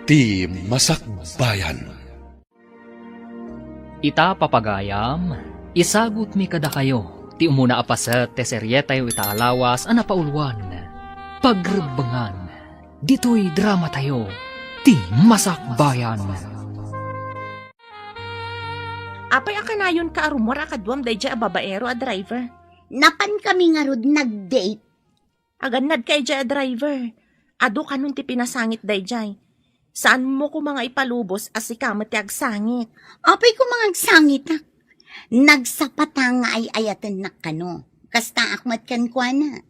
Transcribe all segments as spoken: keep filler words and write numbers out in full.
Ti Masakbayan. Ita, papagayam, isagutmi kadakayo ti umuna a paset ti serietayo ita a lawas a napauluan, Pagrebbengan. Ditoy dramatayo, Ti Masakbayan. Apay a kanayonka a rummuar a kaduam daydiay a babaero a driver? Napankami ngarud nag-date. Agannadka idiay a driver. Adu kanon ti pinasangit daydiay. Saanmo koma nga ipalubos a sika met ti agsangit. Apay koma nga agsangitak? Nagsapata nga ay-ayatennak kano. Kastaak met kenkuana.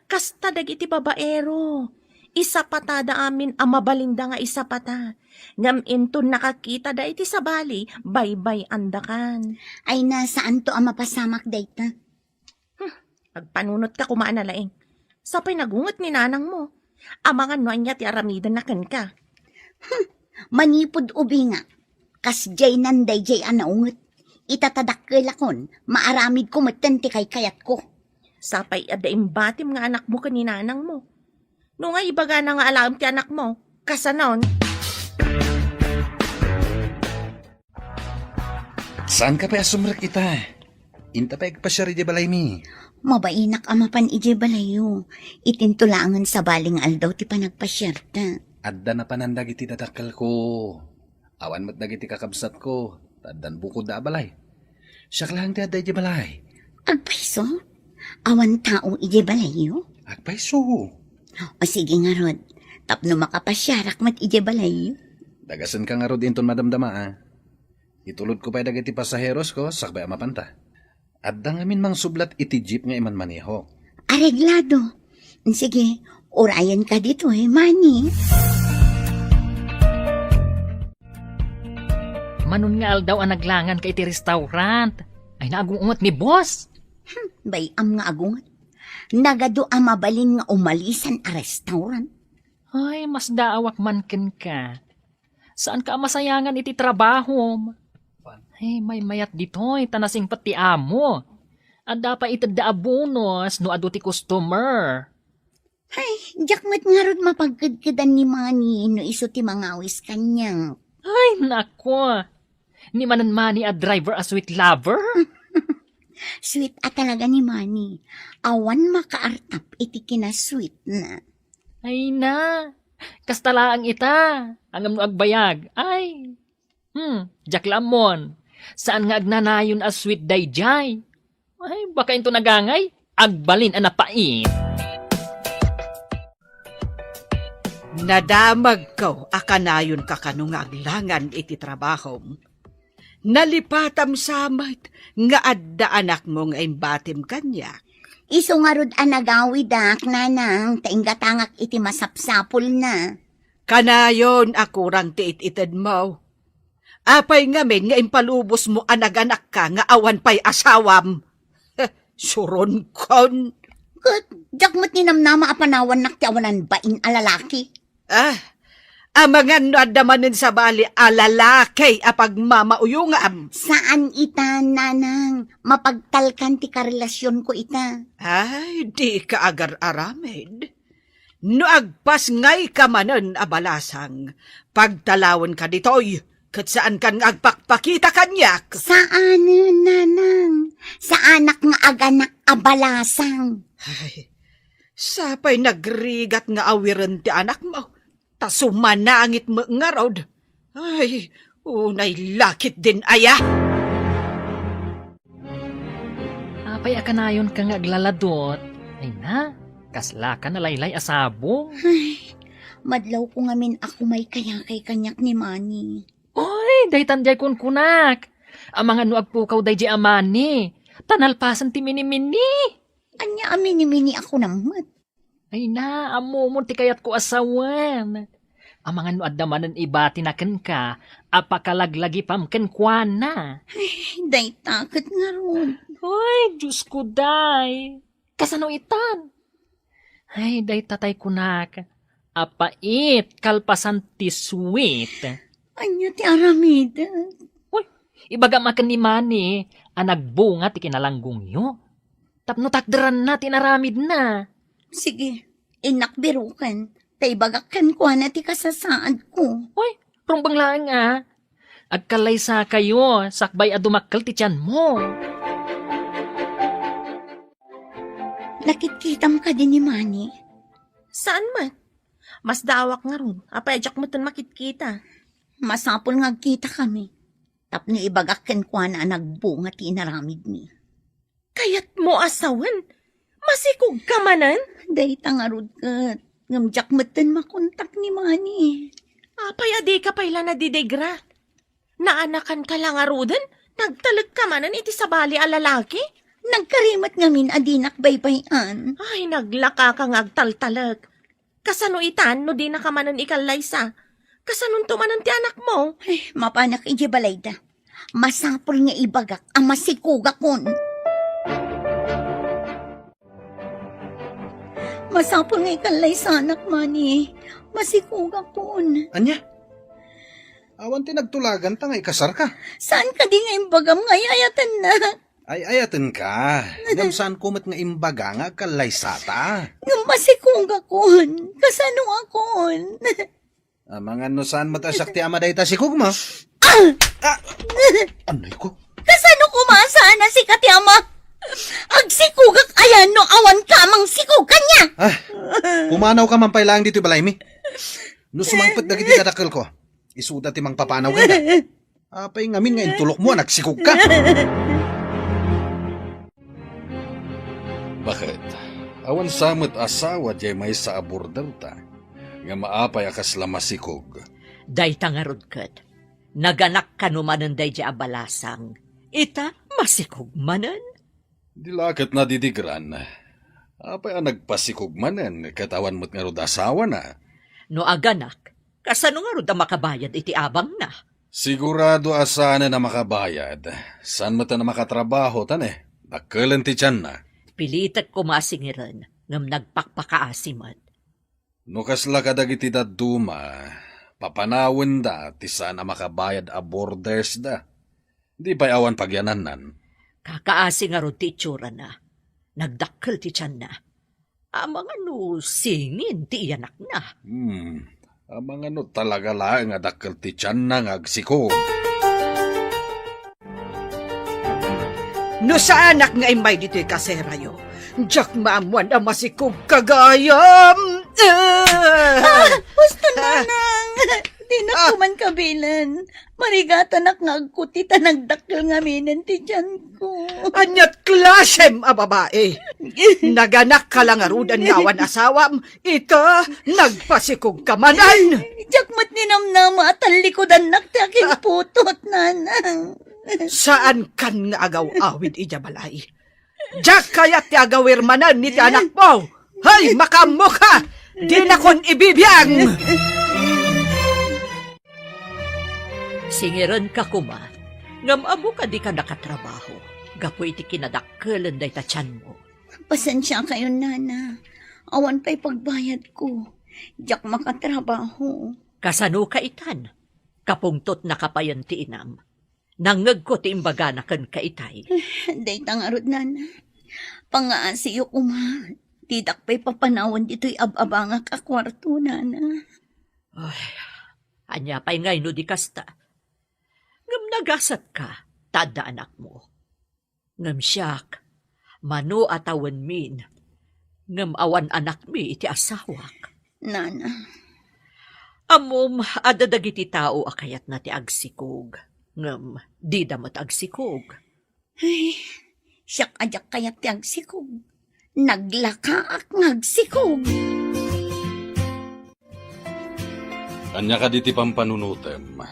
Kasta dagiti babaero. Isapatada amin a mabalinda nga isapata. Ngem inton nakakitada iti sabali, baybay-andakan. Ay na, saanto a mapasamak dayta. Hmm, agpanunotka koma a nalaing. Sapay nagunget ni nanangmo. Amangan no ania ti aramidenna kenka. Hmm, manipud ubingak, kasdiay nan daydiay a naunget. Ita ta dakkelakon, maaramidko metten ti kaykayatko. Sapay adda imbatim nga anakmo ken ni nanangmo. No nga ibagana nga alaem ti anakmo, kasanon? Saanka pay a sumrek ita? Inta pay agpasiar idiay balaymi. Mabainak a mapan idiay balayyo. Itinto laengen sabali nga aldaw ti panagpasiarta. Adda napanan dagiti dadakkelko. Awan met dagiti kakabsatko, ta addan bukodda a balay. Siak laeng ti adda idiay balay. Agpayso? Awan tao idiay balayyo? Agpayso. O sige ngarud, tapno makapasiarak met idiay balayyo. Dagasenka ngarud inton madamdama, a. Itulodko pay dagiti pasaherosko sakbay a mapanta. Adda ngamin mangsublat iti jeep nga imanmanehok. Areglado. Sige, urayenka ditoy, Manny. Manon nga aldaw a naglanganka iti restaurant. Ay, naagungot ni boss. Hmm, bay-am nga agunget. Nagadu a mabalin nga umalisan a restaurant. Ay, masdaawak man kenka. Saanka a masayangan iti trabahom. Ay, maymayat ditoy, ta nasingpet ti amo. Adda pay itedda a bonus no adu ti customer. Ay, diak met ngarud mapagkedkedan ni Manny no isu ti mangawis kaniak. Ay, nako. Ni Manen Manny a driver a sweet lover? Sweet a talaga ni Manny. Awan makaartap iti kinasweetna. Ay na, kasta laeng ita. Ngem no agbayag, ay. Hmm, diak la ammon. Saan nga agnanayon a sweet daydiay? Ay, baka into nagangay, agbalin a napait. Nadamagko a kanayonka kano nga aglangan iti trabahom. Nalipatam sa met nga adda anakmo nga imbatim kaniak. Isu ngarud a nagawidak, nanang, ta inggatangak iti masapsapulna. Kanayon a kurang ti it-itedmo. Apay ngamin nga impalubosmo a naganakka nga awan pay asawam? Suronkon. Ket diak met ninamnama a panawannak ti awanan bain a lalaki. Ah, amangan no adda manen sabali a lalaki a pagmamauyongam. Saan ita, nanang. Mapagtalkan ti karelasionko ita. Ay, dika agar-aramid. No agpasngayka manen a balasang, pagtalawenka ditoy, ket saankan nga agpakpakita kaniak. Saanen, nanang. Saanak nga aganak a balasang. Ay, sapay nagrigat nga awiren ti anakmo, ta sumanangit met ngarud. Ay, unay lakit din aya. Apay a kanayonka nga aglaladot? Ay na, kaslaka nalaylay a sabong. Ay, madlawko ngamin a kumaykayakay kaniak ni Manny. Oy, daytan diay kunkunak. Amangan no agpukaw daydiay a Manny, ta nalpasen ti minimini. Ania a minimini a kunam met? Ay na, ammomon ti kayatko a sawen. Amangan no adda manen ibatina kenka a pakalaglagipam kenkuana. Ay, dayta ket ngarud. Ay, Diosko, day. Kasano itan? Ay, dayta tay kunak a pait kalpasan ti sweet. Ania ti aramidek? Uy, ibagam a ken ni Manny a nagbunga ti kinalanggongyo. Tapno takderanna ti inaramidna. Sige, innak biroken. Ta ibagak kenkuana ti kasasaadko. Uy, rumbeng laeng a. Agkallaysakayo sakbay a dumakkel ti tianmo. Nakitkitam kadi ni Manny? Saan met? Masdaawak ngarud. Apay a diak metten makitkita? Masapul nga agkitakami. Tapno ibagak kenkuana a nagbunga ti inaramidmi. Kayatmo a sawen? Masikogka manen? Dayta ngarud ket, ngem diak metten makontak ni Manny. Apay a dika pay la nadidigra? Naanakanka la ngaruden? Nagtalekka manen iti sabali a lalaki? Nagkari met ngamin a dinak baybay-an. Ay, naglakaka nga agtaltalek. Kasano itan no dinaka manen ikallaysa? Kasanonto manen ti anakmo? Ay, mapanak idiay balayda. Masapul nga ibagak a masikogakon. Masapul nga ikallaysanak, Manny. Masikogakon. Ania? Awan ti nagtulaganta nga ikasarka? Saan kadi nga imbagam nga ay-ayatennak? Ay-ayatenka. Ngem saanko met nga imbaga nga agkallaysata. Ngem masikogakon. Kasanokon? Amangan no saan met a siak ti ama dayta sikogmo. Ah! Ah! Anay ko? Kasano koma a saan a sika ti ama? Agsikogak aya no awan ka a mangsikog kaniak? Ah, pumanawka man pay laeng ditoy balaymi. No sumangpet dagiti kadakkelko, isuda ti mangpapanaw kenka. Apay ngamin nga intulokmo a nagsikogka? Baket, awan sa met asawa diay maysa a borderta, ngem apay a kasla masikog? Dayta ngarud ket, naganak kano manen daydiay a balasang, ita masikog manen? Di la ket nadidigran. Apay a nagpasikog manen ket awan met ngarud asawana? No aganak, kasano ngarud a makabayad iti abangna? Sigurado a saanen a makabayad. Saan met a makatrabaho ta ne, dakkelen ti tianna. Pilitek koma a singiren, ngem nagpakpakaasi met. No kasla kadagiti dadduma, papanawenda ti saan a makabayad a bordersda. Di pay awan pagyanannan. Kakaasi ngarud ti itsurana. Nagdakkel ti tianna. Amangan no singin ti iyanakna. Hmm. Amangan no talaga laeng a dakkel ti tianna nga agsikog. No saanak nga immay ditoy kaserayo, diak maammuan a masikogka gayam. Ah! Ah, husto, Nanang! Dinak Ah! ko man kabilen. Marigatanak nga agkuti ta nagdakkel ngaminen ti tianko. Aniat klasem a babae? Naganakka la ngaruden nga awan asawam, ita, nagpasikogka manen! Diak met ninamnama a tallikudannak ti akinputot, Nanang. Saankan nga agaw-awid idiay balay. Diak kayat ti agawir manen iti anakmo. Hay, makaammoka! Dinakon ibibiang! Singirenka koma, ngem ammo a dika nakatrabaho gapu iti kinadakkelen dayta tianmo. Pasensiakayon, Nana. Awan pay pagbayadko. Diak makatrabaho. Kasanoka itan? Kapungtotnaka payen ti inam. Nangngegko ti imbagana kenka itay. Dayta ngarud, Nana. Pangaasiyo koma. Didak pay papanawen ditoy ab-abangak a kuarto, Nana. Ay, ania pay ngay no di kasta? Ngem nagasatka, ta adda anakmo. Ngem siak, mano a tawenmin, ngem awan anakmi iti asawak. Nana. Ammom, adda dagiti tao a kayatna ti agsikog, ngem dida met agsikog. Ay, siak a diak kayat ti agsikog. Naglakaak nga agsikog. Ania kadi ti pampanunotem?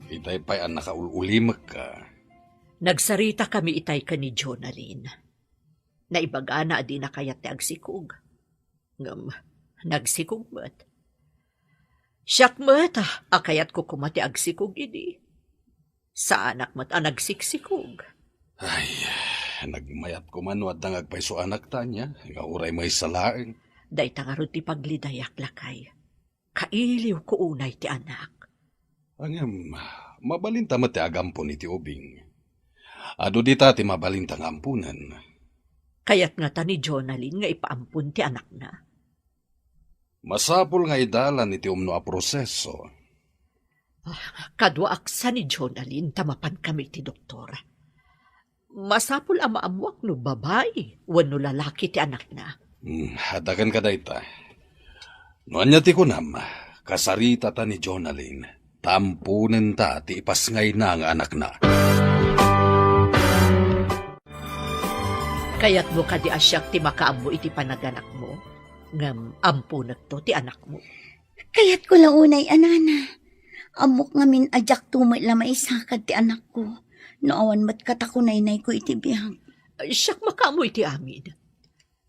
Itay pay a nakaul-ulimekka. Nagsaritakami itay ken ni Jonalyn. Naibagana a dina kayat ti agsikog. Ngem, nagsikog met. Siak met a kayatko koma ti agsikog idi. Saanak met a nagsiksikog. Ay, nagmayat koma no adda nga agpayso a anak ta ania, nga uray maysa laeng. Dayta ngarud ti paglidayak, lakay. Kailiwko unay ti anak. Ngem, mabalinta met ti agampon iti ubing. Adu dita ti mabalinta nga amponen. Kayat ngata ni Jonalyn nga ipaampon ti anakna? Masapul nga idalan iti umno a proseso. Ah, kaduaak sa ni Jonalyn ta mapankami iti doktor. Masapul a maammuak no babai wenno lalaki ti anakna. Hmm, adda kenka dayta. No ania ti kunam, kasaritata ni Jonalyn, ta amponenta ti ipasngayna nga anakna. Kayatmo kadi a siak ti makaammo iti panaganakmo, ngem amponekto ti anakmo? Kayatko la unay a nana. Ammok ngamin a diakto met la maisakad ti anakko no awan met katakunaynayko iti biag. Siak makaammo iti amin.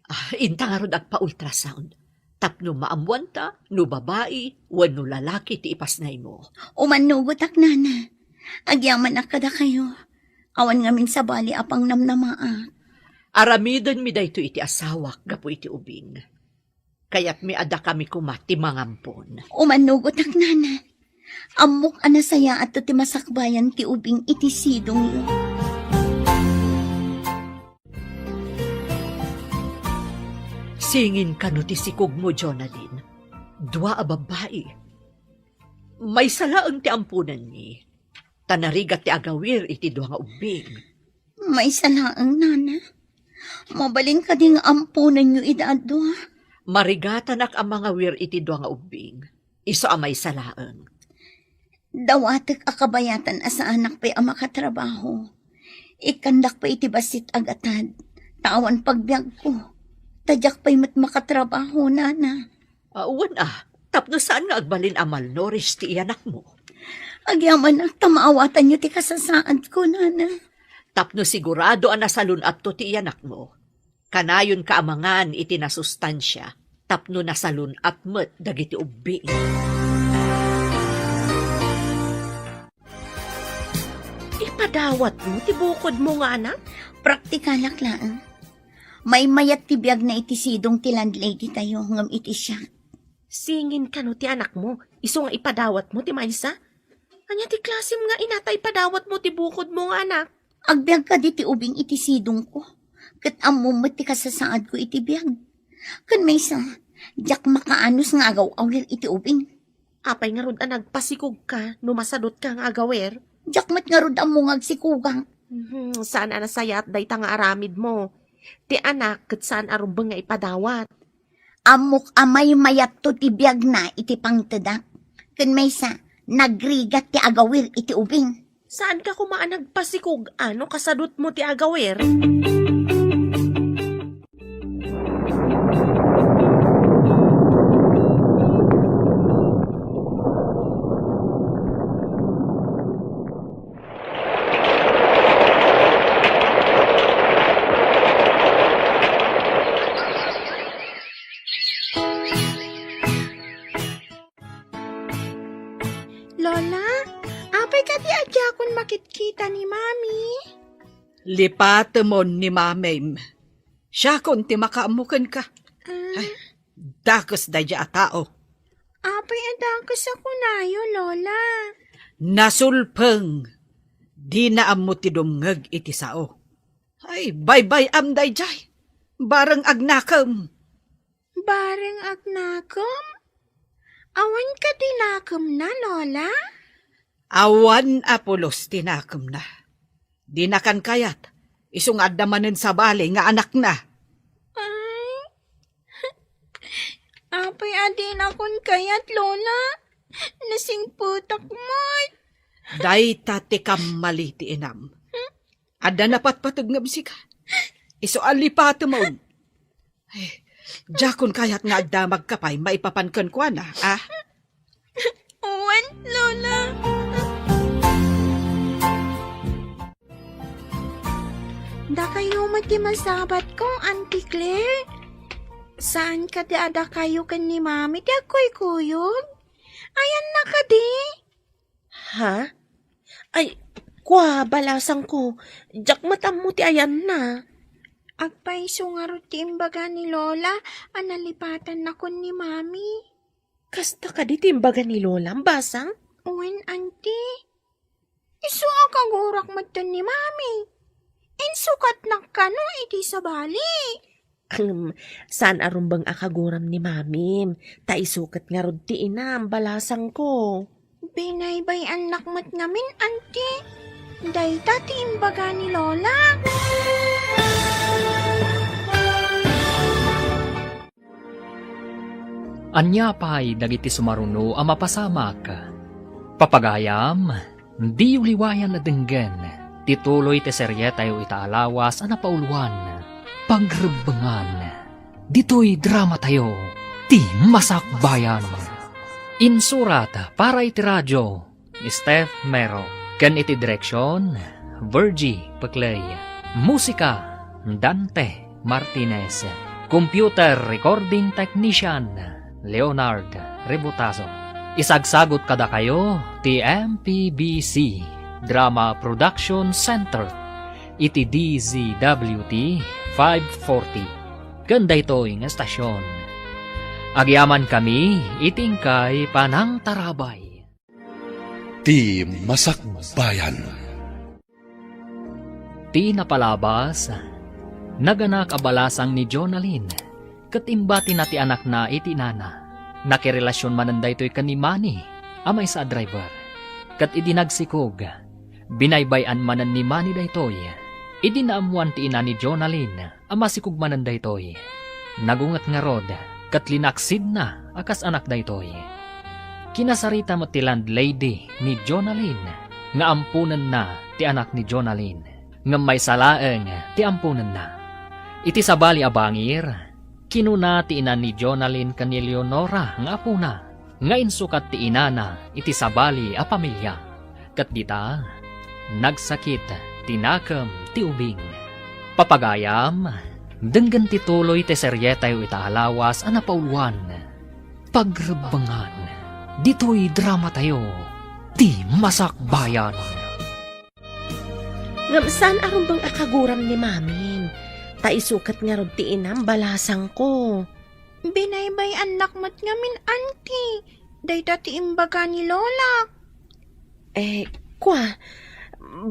Ah, inta ngarud agpa-ultrasound tapno maammuanta no babai wenno lalaki ti ipasngaymo. Umannugotak, nana. Agyamanak kadakayo. Awan ngamin sabali a pangnamnamaak. Aramidenmi daytoy iti asawak gapu iti ubing. Kayatmi a dakami koma ti mangampon. Umannugotak, nana. Ammok a nasayaatto ti masakbayan ti ubing iti sidongyo. Singin kano ti sikogmo, Jonalyn. Dua a babbai. Maysa laeng ti amponenmi, ta narigat ti agawir iti dua nga ubbing. Maysa laeng, nana. Mabalin kadi nga amponenyo ida a dua? Marigatanak a mangawir iti dua nga ubbing. Isu a maysa laeng. Dawatek a kabayatan a saanak pay a makatrabaho. Ikkandak pay iti bassit a gatad, ta awan pagbiagko. Ta diak pay met makatrabaho, nana. Ah, wen a, tapno saan nga agbalin a malnourished ti iyanakmo. Agyamanak ta maawatanyo ti kasasaadko, nana. Tapno sigurado a nasalun-atto ti iyanakmo, kanayonka a mangan iti nasustansia tapno nasalun-at met dagiti ubbing. Ipadawatmo ti bukodmo nga anak? Praktikanak laeng. Maymayat ti biagna iti sidong ti landlady tayo ngem iti siak. Singin kano ti anakmo, isu nga ipadawatmo ti maysa? Ania ti klasem nga ina ta ipadawatmo ti bukodmo nga anak? Agbiag kadi ti ubing iti sidongko, ket ammom met ti kasasaadko iti biag. Ken maysa, diak makaanus nga agaw-awir iti ubing. Apay ngarud a nagpasikogka no masadutka nga agawir? Diak met ngarud ammo nga agsikogak. Mhm, saan a nasayaat dayta nga aramidmo. Ti anak ket saan a rumbeng nga ipadawat. Ammok a maymayatto ti biagna iti pangtedak. Ken maysa, nagrigat ti agawir iti ubing. Saanka koma a nagpasikog a no kasadutmo ti agawir? Lola, apay kadi a diakon makitkita ni Mami? Lipatemon ni Mamim. Siakon ti makaammo kenka. Ah. Ay, dakes daydiay a tao. Apay a dakes a kunayo, Lola? Nasulpeng. Dina ammo ti dumngeg iti sao. Ay, baybay-am daydiay. Bareng agnakem. Bareng agnakem? Awan kadi nakemna, Lola? Awan a pulos ti nakemna. Dinakan kayat, isu nga adda manen sabali nga anakna. Ay, apay a dinakon kayat, Lola? Nasingpetak met. Dayta ti kammali ti inam. Adda napatpateg ngem sika. Isu a lipatemon. Eh, diakon kayat nga agdamagka pay maipapan kenkuana, a? Wen, Lola. Dakayo met ti masabatko, Auntie Claire. Saan kadi a dakayo ken ni Mami ti agkuykuyog? Ayanna kadi? Ha? Ay, kua, balasangko, diak met ammo ti ayanna. Agpayso ngarud ti imbaga ni Lola a nalipatannakon ni Mami. Kasta kadi ti imbaga ni Lola, basang? Wen, Auntie. Isu a kagurak metten ni Mami. Insukatnak kano iti sabali. Ahem, saan a rumbeng a kaguram ni Mamim, ta isu ket ngarud ti inam, balasangko. Binaybay-annak met ngamin, Anti. Dayta ti imbaga ni Lola. Ania pay dagiti sumaruno a mapasamak? Papagayam, diyo liwayan a denggen ti tuloy ti serietayo ita a lawas a napauluan, Pagrebbengan. Ditoy dramatayo, ti Masakbayan. Insurat para iti radio, Steph Mero, ken iti direksion, Virgie Peclay. Musika, Dante Martinez. Computer recording technician, Leonard Rebutazo. Isagsagot kadakayo ti M P B C Drama Production Center iti D Z W T five forty. Ken daytoy nga estasion, agyamankami iti inkay panangtarabay. Ti Masakbayan. Ti napalabas, naganak a balasang ni Jonalyn, ket imbatina ti anakna iti inana. Nakirelasion manen daytoy ken ni Manny, a maysa a driver. Ket idi nagsikog, binaybay-an manen ni Manny daytoy. Idi naammoan ti ina ni Jonalyn, a masikog manen daytoy. Nagunget ngarud, ket linaksidna a kas anak daytoy. Kinasarita met ti landlady ni Jonalyn nga amponenna ti anak ni Jonalyn, ngem maysa laeng ti amponenna. Iti sabali a bangir, kinuna ti ina ni Jonalyn ken ni Leonora nga apona, nga insukat ti inana iti sabali a pamilia. Ket dita, nagsakit ti nakem ti ubing. Papagayam, denggen ti tuloy ti serietayo ita a lawas a napauluan, Pagrebbengan. Ditoy dramatayo, ti Masakbayan. Ngem saan a rumbeng a kaguram ni Mamim, ta isu ket ngarud ti inam, balasangko. Binaybay-annak met ngamin, Anti. Dayta ti imbaga ni Lola. Eh, kua,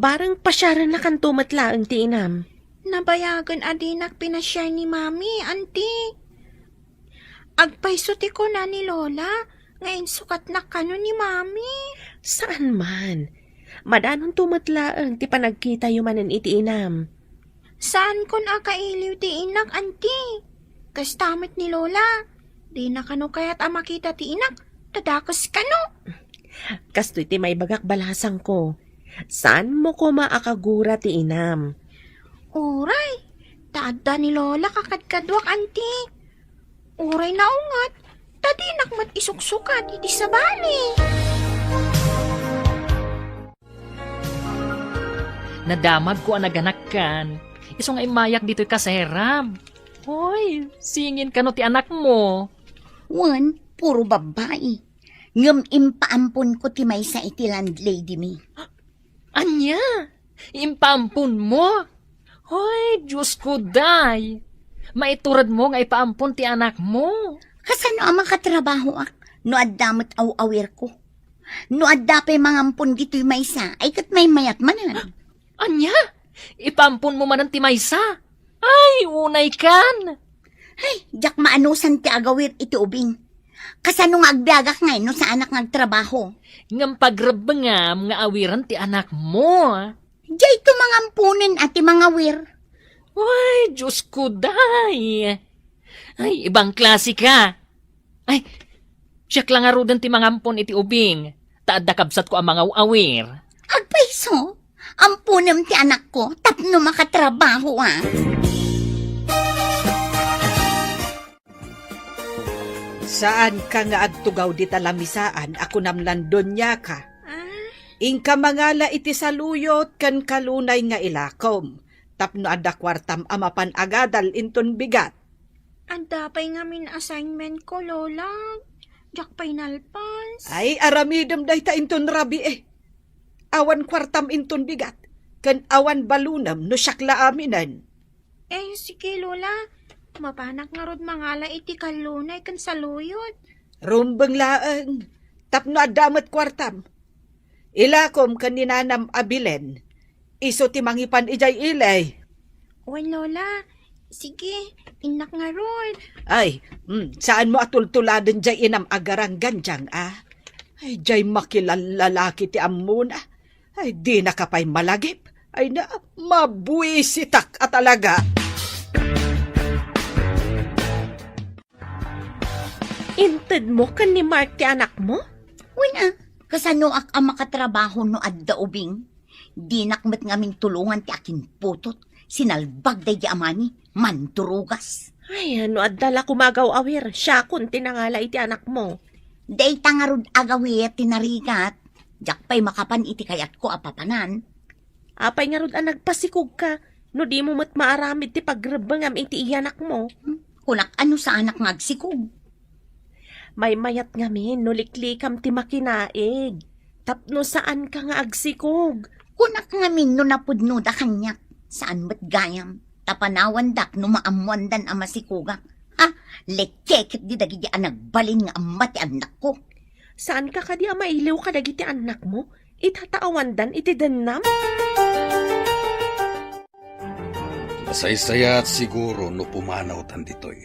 bareng pasiarennakanto met laeng ti inam. Nabayagen a dinak pinasiar ni Mami, Anti. Agpayso ti kuna ni Lola nga insukatnak kano ni Mami. Saan man. Madanonto met laeng ti panagkitayo manen iti inam. Saankon a kailiw ti inak, Anti. Kasta met ni Lola. Dina kano kayat a makita ti inak, ta dakes kano. Kastoy ti maibagak, balasangko. Saanmo koma a kagura ti inam. Uray, ta adda ni Lola kakadkaduak, Anti. Uray naungat, ta dinak met isuksukat iti sabali. Nadamagko a naganakkan. Isu nga immayak ditoy kaserab. Hoy, singin kano ti anakmo? Wen, puro babbai. Ngem impaamponko ti maysa iti landlady mi. Ania? Impaamponmo? Hoy, Diosko, day! Maituredmo nga ipaampon ti anakmo. Kasano a makatrabahoak no adda met aw-awirko? No adda pay mangampon ditoy maysa, ay ket maymayat manen. Ania? Ipaamponmo manen ti maysa? Ay, unay kan! Ay, diak maanusan ti agawir iti ubing. Kasano nga agbiagak ngay no saanak nga agtrabaho? Ngem pagrebbengam nga awiren ti anakmo. Dayto mangamponen a ti mangawir. Ay, Diosko, day! Ay, ibang klase ka! Ay, siak la ngaruden ti mangampon iti ubing, ta adda kabsatko a mangaw-awir. Agpayso, amponem ti anakko tapno makatrabaho, a. Saanka nga agtugaw dita lamisaan a kunam lan doniaka. Ah? Inka mangala iti saluyot ken kalunay nga ilakom, tapno adda kuartam a mapan agadal inton bigat. Adda pay ngamin assignment ko, Lola. Diak pay nalpas. Ay, aramidem dayta inton rabii. Awan kuartam inton bigat, ken awan balunem no siak la aminen. Eh, sige, Lola. Mapanak ngarud mangala iti kalunay ken saluyot. Rumbeng laeng, tapno adda met kuartam. Ilakom ken ni nanam a Belen, isu ti mangipan idiay ili. Wen, Lola, Sige, innak ngarud. Ay, mm, saanmo a tultuladen jay inam a garanggan, Jang, a? Ay, jay makilallalaki ti ammona. Ay, dinaka pay malagip. Ay na, mabuisitak a talaga. Intedmo ken ni Mark ti anakmo? Wen a, kasanoak a makatrabaho no adda ubing? Dinak met ngamin tulongan ti akinputot, sinalbag daydi amani, mandurugas. Ay, no adda la koma agaw-awir, siakon ti nangala iti anakmo. Dayta ngarud agaw-awir ti narigat, diak pay makapan iti kayatko a papanan. Apay ngarud a nagpasikogka, no dimo met maaramid ti pagrebbengam iti iyanakmo? Hmm? Kunak a no saanak nga agsikog. Maymayat ngamin no liklikam ti makinaig, tapno saanka nga agsikog. Kunak ngamin no napudnoda kaniak, saan met gayam, ta panawandak no maammoandan a masikogak. Ha? Lekeket di dagiti a nagbalin nga amma ti annakko. Saanka kadi a mailiw kadagiti annakmo? Itataawandan iti dennam? Masaysayaat siguro no pumanawtan ditoy.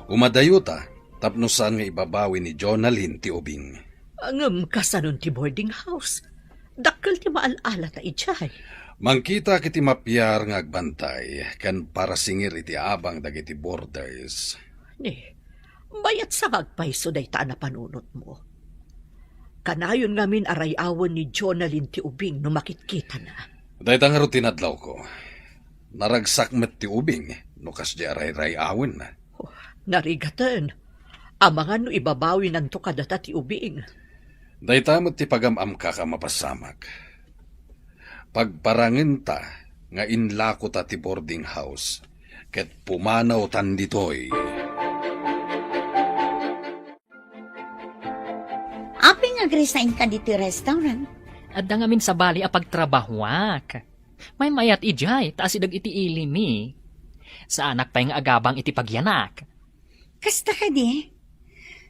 Umadayota tapno saan nga ibabawi ni Jonalyn ti ubing. Ngem kasanon ti boarding house? Dakkel ti maal-alata idiay. Mangkitak iti mapiar nga agbantay ken parasingir iti abang dagiti boarders. Ni, mayat sa nga agpayso dayta a napanunotmo. Kanayon ngamin a ray-awen ni Jonalyn ti ubing no makitkitana. Dayta ngarud ti nadlawko. Naragsak met ti ubing no kasdi a rayray-awenna. Oh, narigaten. Amangan no ibabawinanto kadata ti ubing. Dayta met ti pagam-amkak a mapasamak. Pagparangenta nga inlakota ti boarding house ket pumanawtan ditoy. Apay nga agresign ka ditoy restaurant? Adda ngamin sabali a pagtrabahoak. Maymayat idiay ta asideg iti ilimi. Saanak pay nga agabang iti pagyanak. Kasta kadi?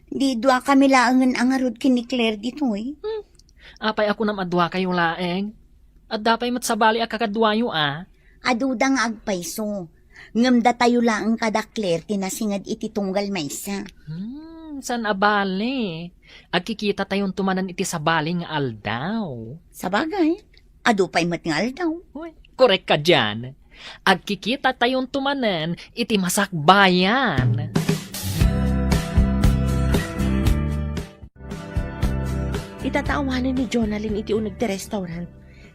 Di dua kami laengen a ngarud ken ni Claire ditoy? Hmm. Apay a kunam a duakayo laeng? Adda pay met sabali a kakaduayo a? Aduda nga agpayso. Ngem datayo laeng kada Claire ti nasinged iti tunggal maysa. Hmm, saan a bale. Agkikitatayonto manen iti sabali nga aldaw. Sabagay, adu pay met nga aldaw. Uy, korek ka dian. Agkikitatayonto manen iti masakbayan. Itataawanen ni Jonalyn iti uneg ti restaurant.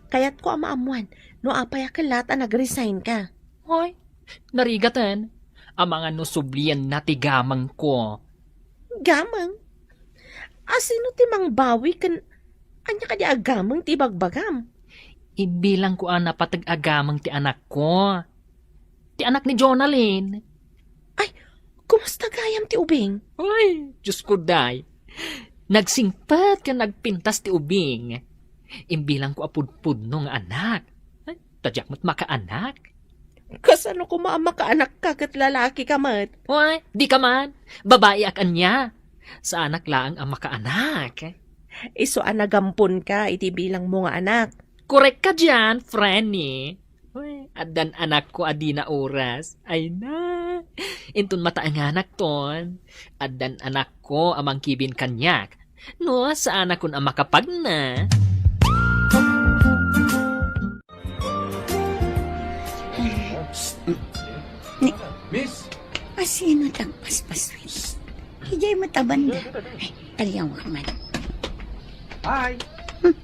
Kayatko a maammoan no apay a kellat a nag-resign ka. Hoy, narigaten. Amangan no sublienna ti gamengko. Gameng? Asino ti mangbawi ken ania kadi a gameng ti ibagbagam? Imbilangko a napateg a gameng ti anakko. Ti anak ni Jonalyn. Ay, kumusta gayam ti ubing? Ay, Diyos ko, day. Nagsingpet ken nagpintas ti ubing. Imbilangko a pudpudno nga anak. Ay, ta diak met makaanak. Kasano koma a makaanak ka ket lalaki ka met? Uy, di ka man. Babai ak ania. Saanak laeng a makaanak. Isu a nagamponka iti bilangmo nga anak. Korek ka dian, Frenny. Uy, addan anakko a dina oras. Ay na. Inton mataenganak ton, addan anakko a mangkibin kaniak. No, saanakon a makapagna. Ni, Miss? Asino ti agpaspasuen? Idiay met a banda. Ay, taliawak man. Hi. Hmm.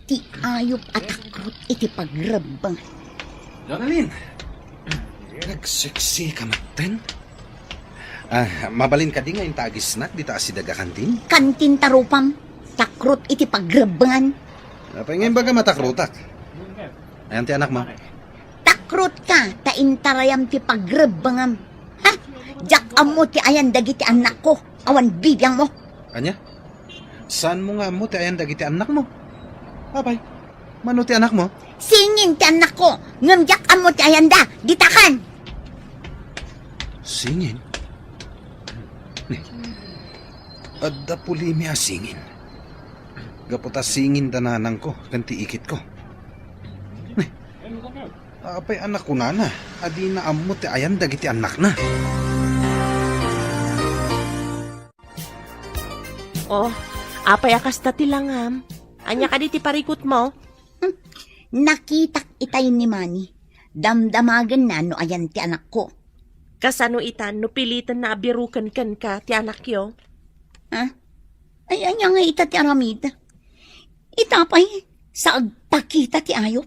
Ti ayup a takrot iti pagrebbeng. Jonalyn, nagseksi ka metten? Ah, mabalin kadi nga inta agisnak dita asideg a kantin? Kantin ta rupam, takrot iti pagrebbengan. Apay nga imbaga matakrotak? Ayan ti anakmo? Takrot ka, ta intarayam ti pagrebbengam. Ha? Diak ammo ti ayan dagiti annakko, awan bibiangmo. Ania? Saanmo nga ammo ti ayan dagiti annakmo? Apay, mano ti anakmo? Singin ti annakko, ngem diak ammo ti ayanda, ditakan. Singin? Ni, adda pulimi a singin. Gapu ta singin da nanangko ken ti ikitko. Ni, Apay a nakunana a dina ammo ti ayan dagiti annakna? Oh, apay a kasta ti langam? Ania kadi ti parikutmo? Hmm, nakitak itay ni Manny. Damdamagenna no ayan ti anakko. Kasano ita no pilitenna a biruken kenka ti anakyo? Ha? Ay, ania nga ita ti aramid? Ita pay, sa agpakita ti ayup.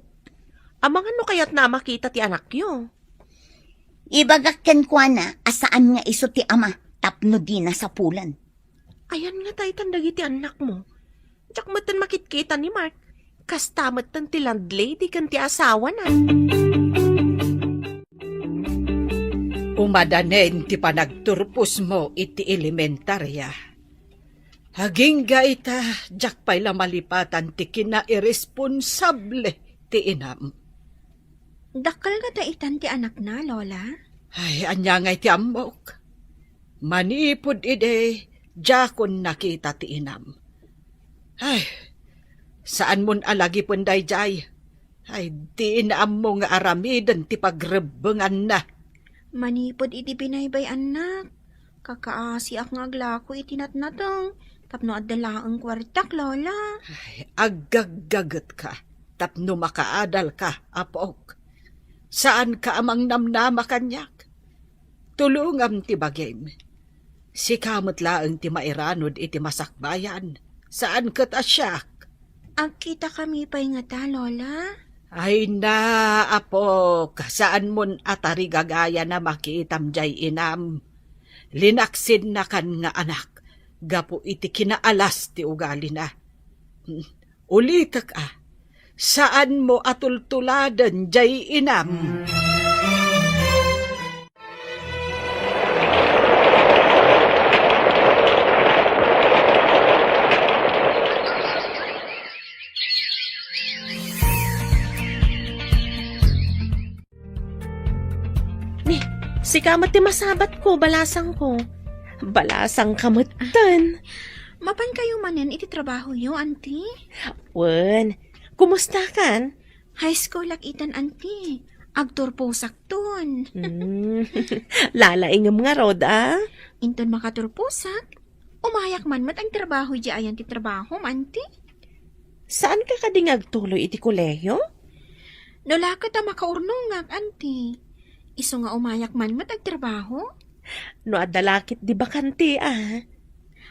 Amangan no kayatna a makita ti anakyo. Ibagak kenkuana a saan nga isu ti ama tapno dina sapulan. Ayan nga daytan dagiti annakmo. Diak metten makitkita ni Mark. Kasta metten ti landlady ken ti asawana. Umadanen ti panagturposmo iti elementaria. Agingga ita, diak pay la malipatan ti kinairesponsable ti inam. Dakkel ngata itan ti anakna, Lola? Ay, ania ngay ti ammok? Manipud idi, diakon nakita ti inam. Ay, saanmon a lagipen daydiay. Ay, dina ammo nga aramiden ti pagrebbenganna. Manipud idi binaybay-annak, kakaasiak nga aglako iti natnateng tapno adda laeng kuartak, Lola. Ay, aggaggagetka tapno makaadalka, apok. Saanka a mangnamnama kaniak. Tulongam ti bagim. Sika met laeng ti mairanud iti masakbayan, saan ket a siak. Agkitakami pay ngata, Lola? Ay na, apok, saanmon a tarigagayan a makitam diay inam. Linaksinnakan nga anak gapu iti kinaalas ti ugalina. Ulitek a, saanmo a tultuladen diay inam. Ni, sika met ti masabatko, balasangko. Balasangka metten. Mapankayo manen iti trabahoyo, Auntie? Wen, kumustakan? High school ak itan, Auntie. Agturposak ton. Hmm. Lalaingem ngarud, a? Inton makaturposak, umayak man met agtrabaho idiay ayan ti trabahom, Auntie. Saanka kadi nga agtuloy iti kolehiyo? No la ket a makaurnongak, Auntie. Isu nga umayak man met agtrabaho. No adda la ket di bakante, a?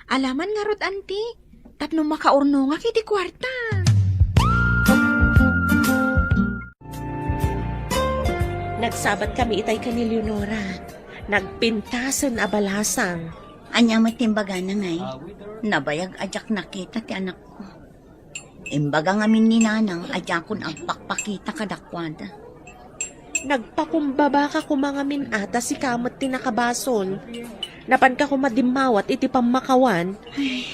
Alaman ngarud, Auntie, tapno makaurnongak iti kuarta. Nagsabat kami itay ken ni Leonora. Nagpintasen a balasang. Ania met ti imbagana ngay? Nabayag a diak nakita ti anakko. Imbaga ngamin ni Nanang a diakon agpakpakita kadakuada. Nagpakumbabaka koma ngamin a ta sika met ti nakabasol. Napanka koma dimmawat iti pammakawan. Ay,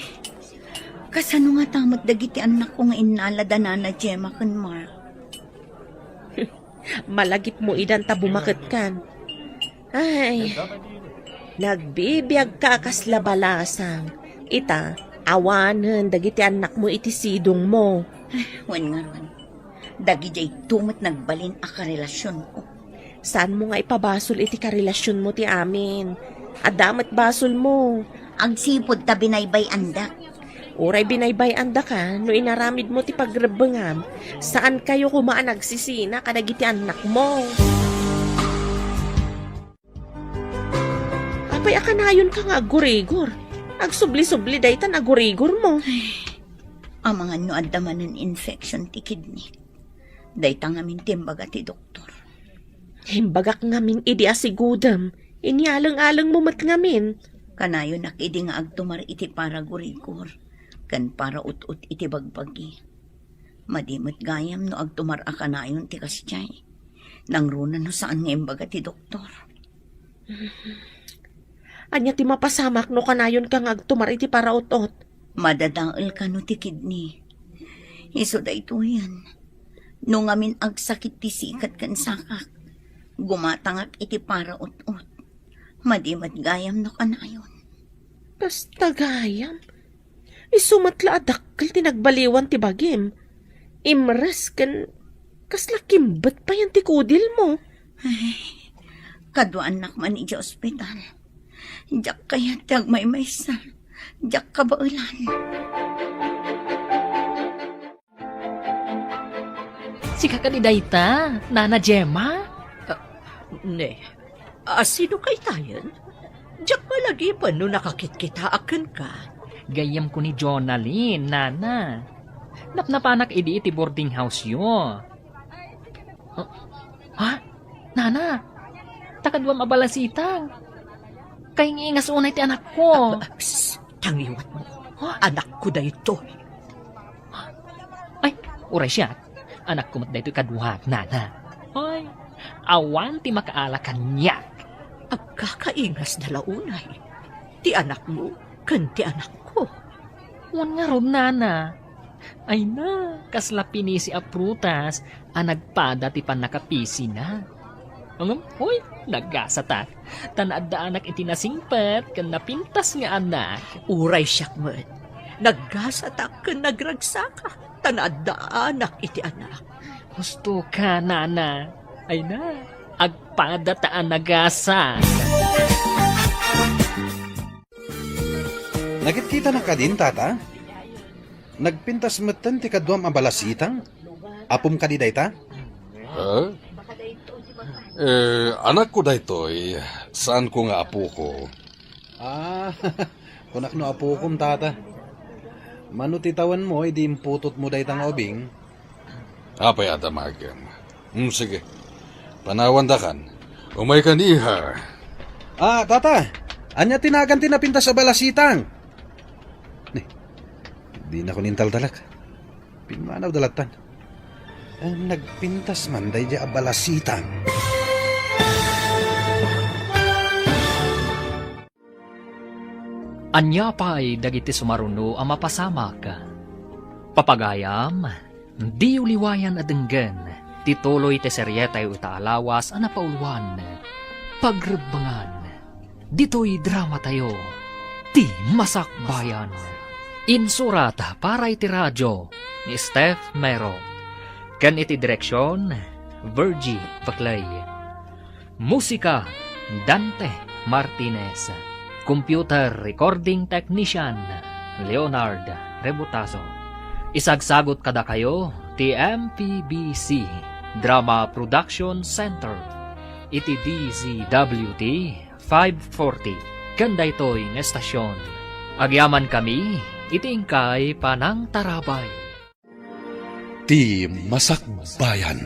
kasano ngata met dagiti annakko nga innala da Nana Gemma ken Mark? Malagipmo idan ta bumaketkan. Ay, nagbibiagka a kasla balasang. Ita, awanen dagiti annakmo iti sidongmo. Wen ngarud, dagidiayto met nagbalin a karelasionko. Saanmo nga ipabasol iti karelasionmo ti amin? Adda met basolmo. Agsipud ta binaybay-andak. Uray binaybay-andaka no inaramidmo ti pagrebbengam, saankayo koma a nagsisina kadagiti annakmo. Apay a kanayonka nga aggurigor? Agsubli-subli daytan aggurigormo. Ay, amangan no adda manen infection ti kidney. Dayta ngamin ti imbaga ti doktor. Imbagak ngamin idi asigudem, inyaleng-alengmo met ngamin. Kanayonak idi nga agtumar iti paragurigor ken paraut-ot iti bagbagi. Madi met gayam no agtumar a kanayon ti kasdiay. Nangruna no saan nga imbaga ti doktor. Ania ti mapasamak no kanayonka nga agtumar iti paraut-ot? Madadael kano ti kidney. Isu daytoyen. No ngamin agsakit ti sikat ken sakak, gumatangak iti paraut-ot. Madi met gayam no kanayon. Kasta gayam? Isu met la a dakkel ti nagbaliwan ti bagim. Imres ken Kasla kimbet payen ti kudilmo. Ay, kaduaannak man idiay ospital. Diak kayat ti agmaymaysa. Diak kabaelan. Sika kadi dayta, Nana Gemma? Ah, ne, a, sino kaytayen? Diak malagipen no nakakitkitaak kenka. Gayyemko ni Jonalyn, Nana. Napnapanak idi iti boarding house-yo. Ah, ha? Nana, ta kaduam a balasitang. Kaingingas unay ti anakko. Ah, psst, tangiwatmo. Ha? Anakko daytoy. Ay, uray siak. Anakko met daytoy kaduak, Nana. Ay, awan ti makaala kaniak. Agkakaingasda la unay ti anakmo ken ti anakko. Wen ngarud, Nana. Ay na, kasla pinisi a prutas a nagpada ti pannakapisina. Ngem, hoy, nagasatak. Ta naaddaanak iti nasingpet ken napintas nga anak. Uray siak met. Nagasatak ken nagragsakak ta naaddaanak iti anak. Husto ka, Nana. Ay na, agpada ta a nagasat. Nakitkitanak kadin, Tata? Nagpintas metten ti kaduam a balasitang? Apom kadi dayta? Ha? Eh, anakko daytoy, saanko nga apoko. Ah, kunak no apokom, Tata. Mano ti tawenmo idi imputotmo dayta nga ubing? Apay a damagem? Hmm, sige. Panawandakan. Umaykan, iha. Ah, Tata, ania ti nagan ti napintas a balasitang? Ni, dinakon intaltalek. Pimmanawda lattan. Ngem nagpintas man daydiay a balasitang. Ania pay dagiti sumaruno a mapasamak? Papagayam, diyo liwayan a denggen ti tuloy ti serietayo ita a lawas a napauluan, Pagrebbengan. Ditoy dramatayo, Ti Masakbayan. Insurat para iti radio ni Steph Mero, ken iti direksion, Virgie Paclay. Musika, Dante Martinez. Computer recording technician, Leonard Rebutazo. Isagsagot kadakayo ti M P B C Drama Production Center iti D Z W T five forty ken daytoy nga estasion. Agyamankami iti inkay panangtarabay. Ti Masakbayan.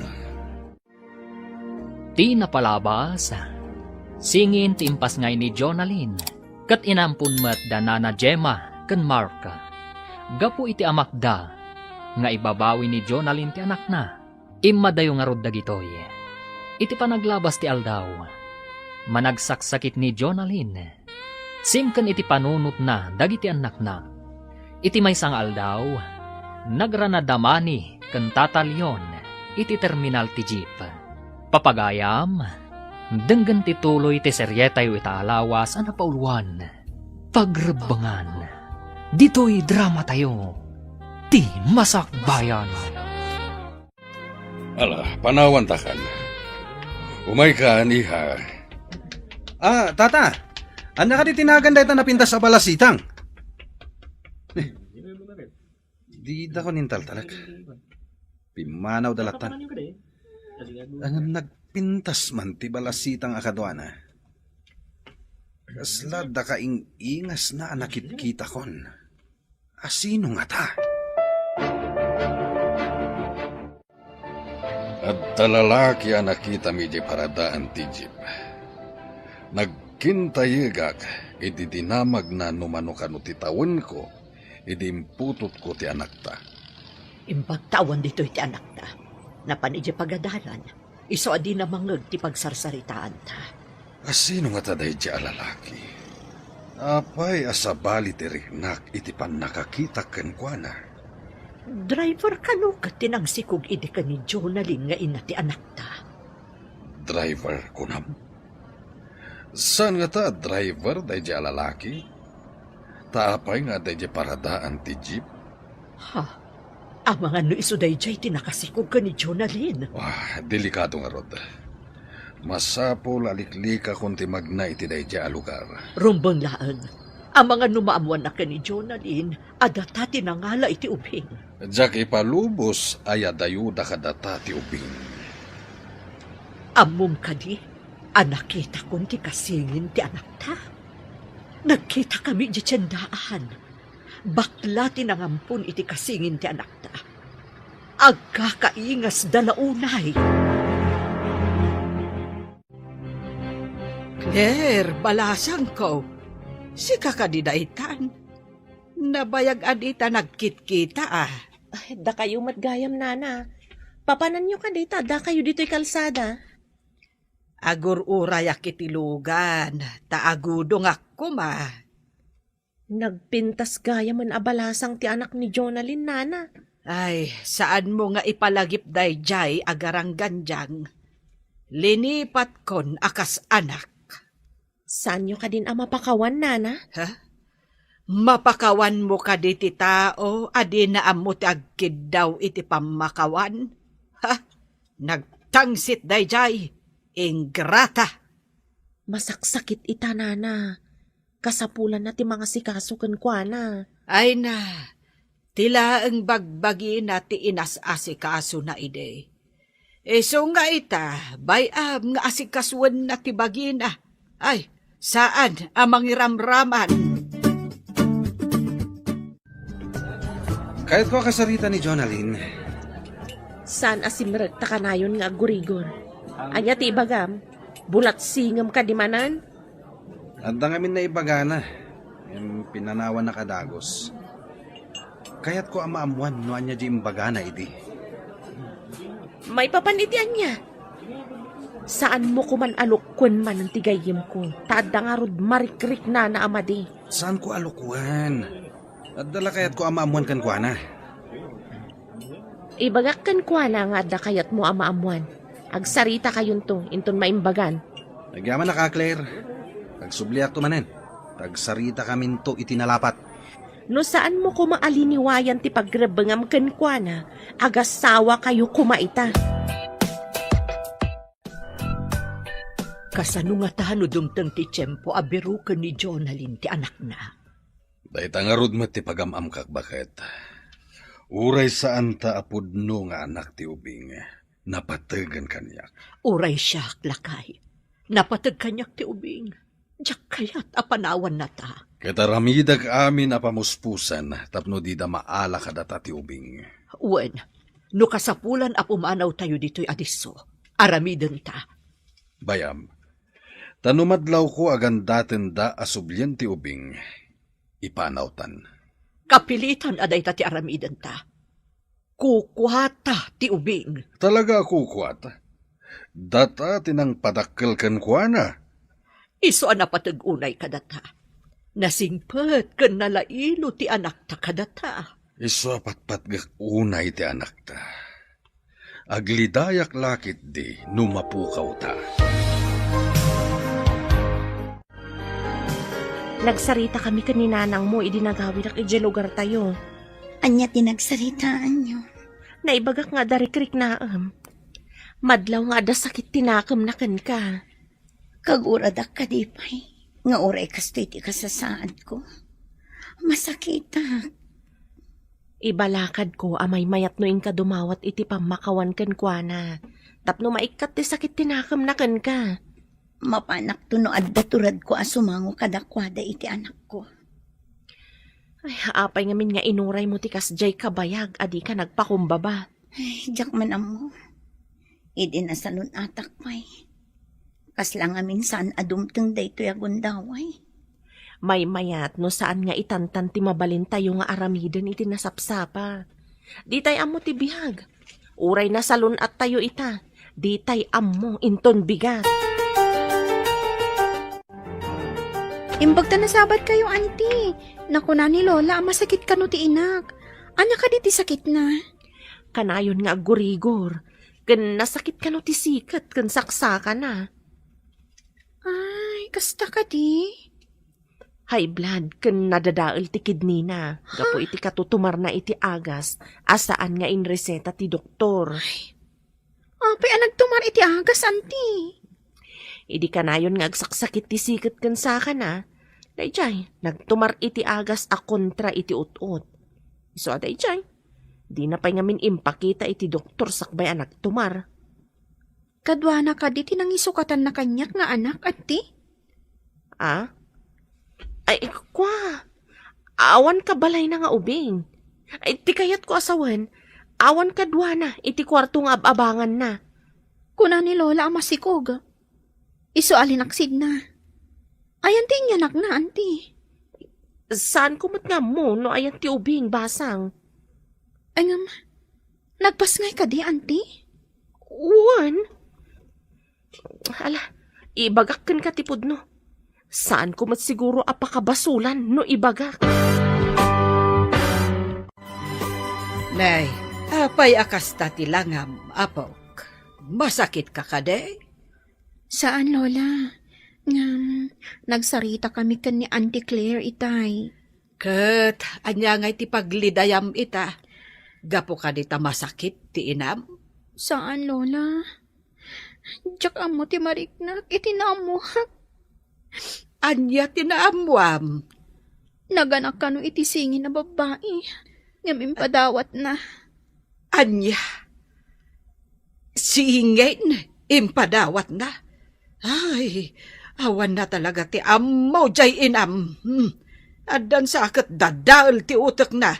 Ti napalabas, singin ti impasngay ni Jonalyn, ket inampon met da Nana Gemma ken Mark. Gapu iti amakda nga ibabawi ni Jonalyn ti anakna, immadayo ngarud dagitoy. Iti panaglabas ti aldaw, managsaksakit ni Jonalyn. Simken iti panunotna dagiti annakna. Iti maysa nga aldaw, nagranada Mani ken Tata Leon iti terminal ti jeep. Papagayam, denggen ti tuloy ti serietayo ita a lawas a napauluan, Pagrebbengan. Ditoy dramatayo, Ti Masakbayan. Ala, panawantakan. Umaykan, iha. Ah, Tata, ania kadi ti nagan dayta napintas a balasitang? Eh, didakon intaltalek. Pimmanawda lattan. Ngem nagpintas man ti balasitang a kaduana. Kasla dakaing-ingasna a nakitkitakon. A sino ngata? Adda lalaki a nakitami idiay paradaan ti jeep. Nagkintayegak idi dinamagna no mano kano ti tawenko idi imputotko ti anakta. Imbag ta awan ditoy ti anakta. Napan idiay pagadalan. Isu a dina mangngeg ti pagsarsaritaanta. A sino ngata daydiay a lalaki? Apay a sabali ti riknak iti pannakakitak kenkuana? Driver kano ket ti nangsikog idi ken ni Jonalyn nga ina ti anakta. Driver, kunam? Saan ngata a driver daydiay a lalaki? Ta apay nga adda idiay paradaan ti jeep? Ha? Amangan no isu daydiay ti nakasikog ken ni Jonalyn. Ah, delikado ngarud. Masapul a liklikakon ti magna iti daydiay a lugar. Rumbeng laeng. Amangan no maammoanna ken ni Jonalyn a data ti nangala iti ubing. Diak ipalubos a yadayuda kadata ti ubing. Ammom kadi a nakitakon ti kasingin ti anakta? Nagkitakami idiay tiendaan. Bakla ti nangampon iti kasingin ti anakta. Agkakaingasda la unay. Claire, balasangko, sika kadi daytan? Nabayag a dita nagkitkita, a. Ay, dakayo met gayam, nana. Papananyo kadi ta addakayo ditoy kalsada? Agur-urayak iti lugan, ta agudongak koma. Nagpintas gayamen a balasang ti anak ni Jonalyn, nana. Ay, saanmo nga ipalagip daydiay a garanggandiang. Linipatkon a kas anak. Saanyo kadin a mapakawan, nana? Ha? Mapakawanmo kadi ti tao a dina ammo ti agkiddaw iti pammakawan? Ha? Nagtangsit daydiay, ingrata! Masaksakit ita, nana. Kasapulanna ti mangasikaso kenkuana. Ay na, ti laeng bagbagina ti inas-asikasona idi. Isu nga ita, bay-am nga asikasoenna ti bagina. Ay, saan a mangiramraman. Kayatko a kasarita ni Jonalyn. Saan a simrek ta kanayon nga aggurigor. Ania ti ibagam? Bulatsingem kadi manen? Adda ngamin naibagana, ngem pinanawannak a dagus. Kayatko a maammoan no ania diay imbagana idi. Maipapan iti ania? Saanmo koman a lukkuen manen ti gayyemko, ta adda ngarud marikriknana a madi. Saanko a lukkuen. Adda la kayatko a maammoan kenkuana. Ibagak kenkuana nga adda kayatmo a maammoan. Agsaritakayonto inton maimbagan. Agyamanak a, Claire. Agsubliakto manen. Agsaritakaminto iti nalapat. No saanmo koma a liniwayan ti pagrebbengam kenkuana, agasawakayo koma ita. Kasano ngata no dumteng ti tiempo a biroken ni Jonalyn ti anakna? Dayta ngarud met ti pagam-amkak, baket. Uray saanta a pudno nga anak ti ubing, napategen kaniak. Uray siak, lakay, napateg kaniak ti ubing. Diak kayat a panawannata. Ket aramidek amin a pamuspusan tapno dida maala kadata ti ubing. Wen, no kasapulan a pumanawtayo ditoy a disso, aramidenta. Bay-am, ta no madlawko a gandatenda a sublien ti ubing, ipanawtan. Kapilitan a dayta ti aramidenta. Kukuata ti ubing. Talaga a kukuata? Data ti nangpadakkel kenkuana. Isu a napateg unay kadata. Nasingpet ken nalailo ti anakta kadata. Isu a patpatgek unay ti anakta. Aglidayak la ketdi no mapukawta. Nagsaritakami ken ni nanangmo idi nagawidak idiay lugartayo. Ania ti nagsaritaanyo? Naibagak nga adda rikriknaem. Madlaw nga adda sakit ti nakemna kenka. Kaguradak kadi pay nga uray kastoy ti kasasaadko. Masakitak. Ibalakadko a maymayat no inka dumawat iti pammakawan kenkuana, tapno maikkat ti sakit ti nakemna kenka. Mapanakto no adda turadko a sumango kadakuada iti anakko. Ay, apay ngamin nga inuraymo ti kasdiay kabayag a dika nagpakumbaba? Ay, diak man ammo. Idi nasalun-atak pay, kasla ngamin saan a dumteng daytoy a gundaway. Maymayat no saan nga itantan ti mabalintayo nga aramiden iti nasapsapa. Ditay ammo ti biag. Uray nasalun-attayo ita, ditay ammo inton bigat. Imbag ta nasabat kayo, Auntie. Nakuna ni Lola a masakit kano ti inak. Ania kadi ti sakitna? Kanayon nga aggurigor, ken nasakit kano ti siket ken saksakana. Ay, kasta kadi? High blood ken nadadael ti kidney na gapu iti katutumarna iti agas a saan nga inreseta ti doktor. Apay a nagtumar iti agas, anti? Idi kanayon nga agsaksakit ti siket ken sakana, daydiay, nagtumar iti agas a kontra iti ut-ot. Isu a daydiay, dina pay ngamin impakita iti doktor sakbay a nagtumar. Kaduana kadi ti nangisukatanna kaniak nga anak, anti? A? Ay, kua. Awan kabalayna nga ubing. Ay, ti kayatko a sawen, awan kaduana iti kuarto nga ab-abanganna. Kuna ni Lola a masikog. Isu a linaksidna. Ayan ti inyanakna, anti? Saanko met nga ammo no ayan ti ubing, basang. Ay, ngem, nagpasngay kadi, anti? Wen. Ala, ibagak kenka ti pudno. Saanko met siguro a pakabasulan no ibagak. Nay, apay a kasta ti langam, apok? Masakitka kadi? Saan, Lola. Ngem, nagsarita kami ken ni Auntie Claire itay. Ket ania ngay ti paglidayam ita? Gapu kadi ta masakit ti inam? Saan, Lola. Diak ammo ti mariknak iti naammoak. Ania ti naammoam? Naganak kano iti singin a babbai, ngem impadawatna. Ania? Singin? Impadawatna? Ay, awanna talaga ti ammo, jay inam. Hmm. Addan sa ket dadael ti utekna.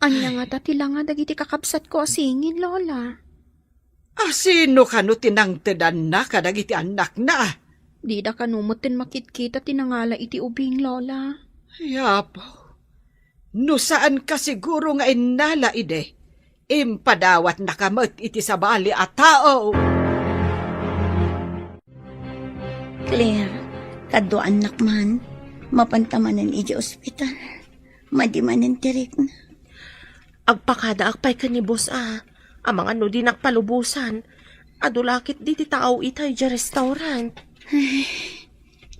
Ania ngata ti langa dagiti kakabsatko a singin, Lola? A sino kano ti nangtedanna kadagiti annakna? Dida kano metten makitkita ti nangala iti ubing, Lola. Ay, Apo, no saanka siguro nga innala idi, impadawatnaka met iti sabali a tao. Claire, kaduaannak man, mapanta manen iti ospital. Madi manen ti rikna. Agpakadaak pay ken ni Boss a, amangan no dinak palubosan. Adu la ket diti tao itay idiay restaurant. Ay,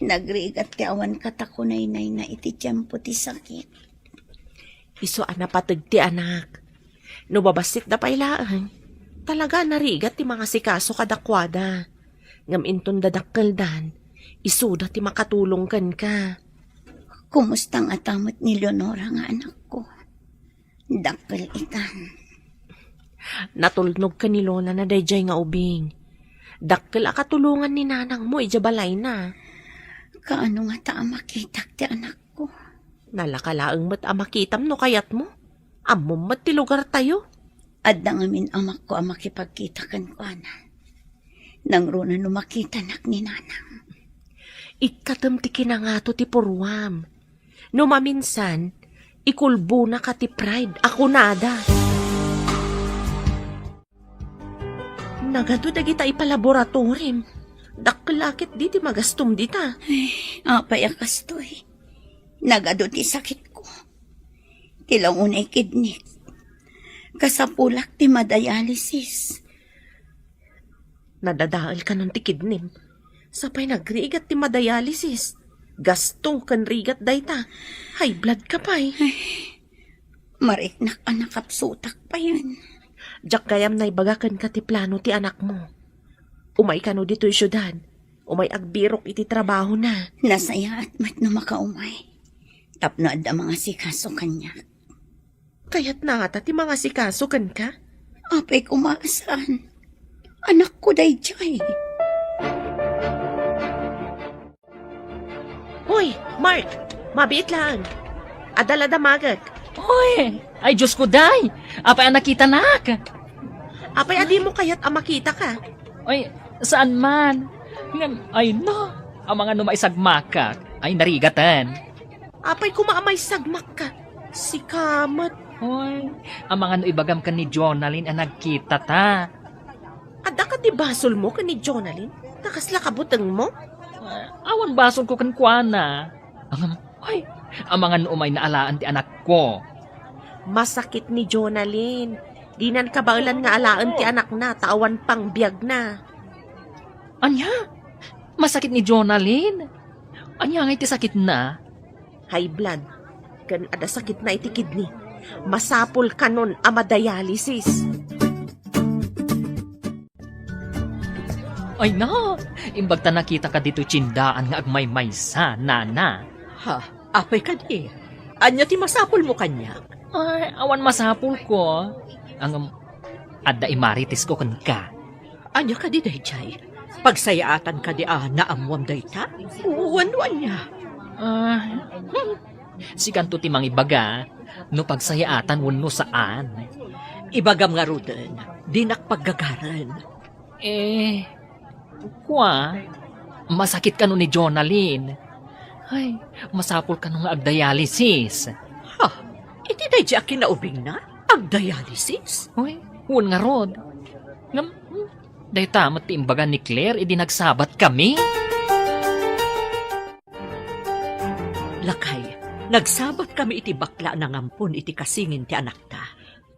nagrigat ti awan katakunaynayna iti tiempo ti sakit. Isu a napateg ti anak. No babassitda pay laeng, talaga narigat ti mangasikaso kadakuada. Ngem inton dadakkeldan, isuda ti makatulong kenka. Kumusta ngata met ni Leonora nga anakko? Dakkel itan. Natulnog ken ni Lola na daydiay nga ubing. Dakkel a katulongan ni nanangmo idiay balayna. Kaano ngata a makitak ti anakko? Nalaka laeng met a makitam no kayatmo. Ammom met ti lugartayo. Adda ngamin amakko a makipagkita kenkuana. Nangruna no makitanak ni nanang. Ikkatem ti kinangato ti purruam. No maminsan, ikulbonaka ti pride a kunada. Nagadu dagita ipalaboratorim. Dakkel a ket dita magastom dita. Ay, apay a kastoy. Nagadu ti sakitko. Ti launay kidnik. Kasapulak ti madialysis. Nadadael kanon ti kidnim. Sapay nagrigat ti madialysis. Gasto ken rigat dayta. High blood ka pay. Ay, mariknak a nakapsutak payen. Diak gayam naibaga kenka ti plano ti anakmo. Umay kano ditoy siudad. Umay agbirok iti trabahona. Nasayaat met no makaumay. Tapno adda mangasikaso kaniak. Kayatna ngata ti mangasikaso kenka? Apay koma a saan. Anakko daydiay. Hoy, Mark! Mabiit laeng. Adda la damagek. Hoy! Ay, Diosko, day! Apay a nakitanak? Apay a dimo kayat a makitaka? Ay, saan man. Ngem, ay no, amangan no maisagmakak. Ay, narigaten. Apay koma a maisagmakka? Sika met. Hoy, amangan no ibagam ken ni Jonalyn a nagkitata. Adda kadi basolmo ken ni Jonalyn? Ta kasla kabutengmo? Ah, awan basolko kenkuana. Ngem, hoy, amangan no umayna alaen ti anakko. Masakit ni Jonalyn. Dinan kabaelan nga alaen ti anakna ta awan pangbiagna. Ania? Masakit ni Jonalyn? Ania ngay ti sakitna? high blood, ken adda sakitna iti kidney. Masapul kanon a madialysis. Ay na, imbag ta nakitaka ditoy tiendaan nga agmaymaysa, nana. Ha? Apay kadi? Ania ti masapulmo kaniak? Ay, awan masapulko. Ngem, adda imaritesko kenka. Ania kadi daydiay? Pagsayaatan kadi a naammoam dayta? Wenno ania? Ah, hmm. Sikanto ti mangibaga no pagsayaatan wenno saan. Ibagam ngaruden, dinak paggagaren. Eh, kua, masakit kano ni Jonalyn. Ay, masapul kano nga agdialysis. Ha? Iti daydi a kinaubingna? Agdialysis? Uy, wen ngarud. Ngem, hmm, dayta met ti imbaga ni Claire idi nagsabatkami. Lakay, nagsabatkami iti bakla a nangampon iti kasingin ti anakta.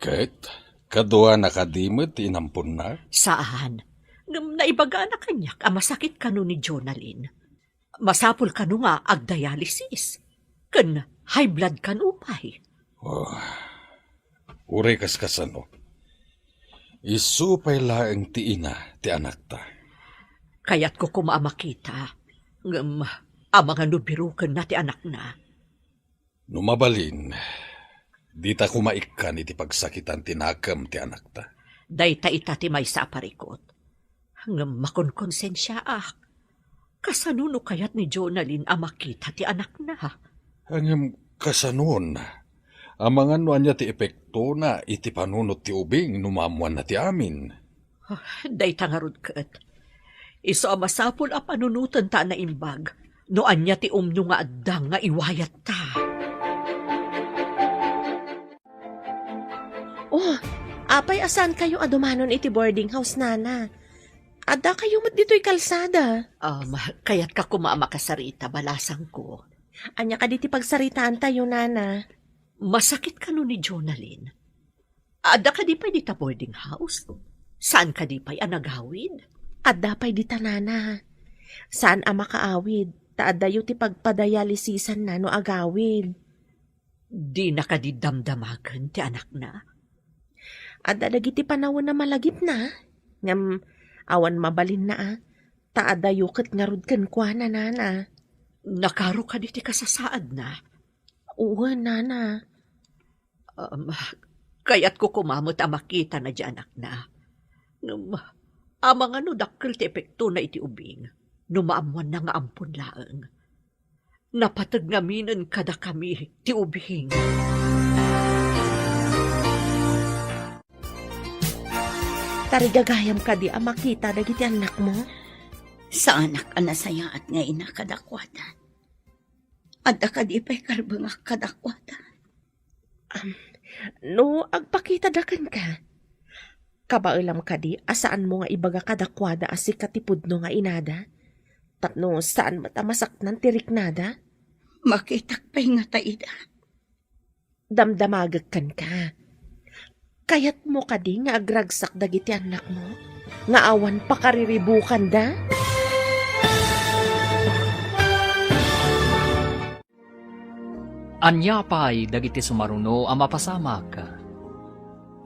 Ket, kaduana kadi met ti inamponna? Saan. Ngem naibagana kaniak a masakit kano ni Jonalyn. Masapul kano nga agdialysis. Ken high blood kano pay. Oh, uray kaskasano. Isu pay laeng ti ina ti anakta. Kayatko koma a makita. Ngem, amangan no birokenna ti anakna. No mabalin, dita koma ikkan iti pagsakitan ti nakem ti anakta. Dayta ita ti maysa a parikut. Ngem makonkonsensiaak. Kasano no kayat ni Jonalyn a makita ti anakna? Ngem kasanon? Amangan no ania ti epektona iti panunot ti ubing no maammoanna ti amin? Ah, dayta ngarud ket. Isu a masapul a panunoten ta a naimbag no ania ti umno nga adda nga iwayatta. Oh, apay a saankayo a dumanon iti boarding house, nana? Addakayo met ditoy kalsada. Um, kayatka koma a makasarita, balasangko. Ania kadi ti pagsaritaantayo, nana? Masakit kano ni Jonalyn? Adda kadi pay dita boarding house? Saan kadi pay a nagawid? Adda pay dita, nana. Saan a makaawid, ta addayo ti pagpadialysisanna no agawid. Dina kadi damdamagen ti anakna? Adda dagiti panawen a malagipna, ngem awan mabalinna a, ta addayo ket ngarud kenkuana, nana. Nakaro kadi ti kasasaadna? Wen, nana. Um, kayatko koma met a makitana diay anakna. Ngem, amangan no dakkel ti epektona iti ubing no maammoanna nga ampon laeng. Napateg ngaminen kadakami ti ubing. Tarigagayam kadi a makita dagiti annakmo? Saanak a nasayaat nga ina kadakuada. Adda kadi pay karbengak kadakuada? Am, no agpakitada kenka, kabaelam kadi a saanmo nga ibaga kadakuada a sika ti pudno nga inada? Tapno saan met a masaknan ti riknada? Makitak pay ngata ida? Damdamagek kenka. Kayatmo kadi nga agragsak dagiti annakmo nga awan pakariribukanda? Ania pay dagiti sumaruno a mapasamak?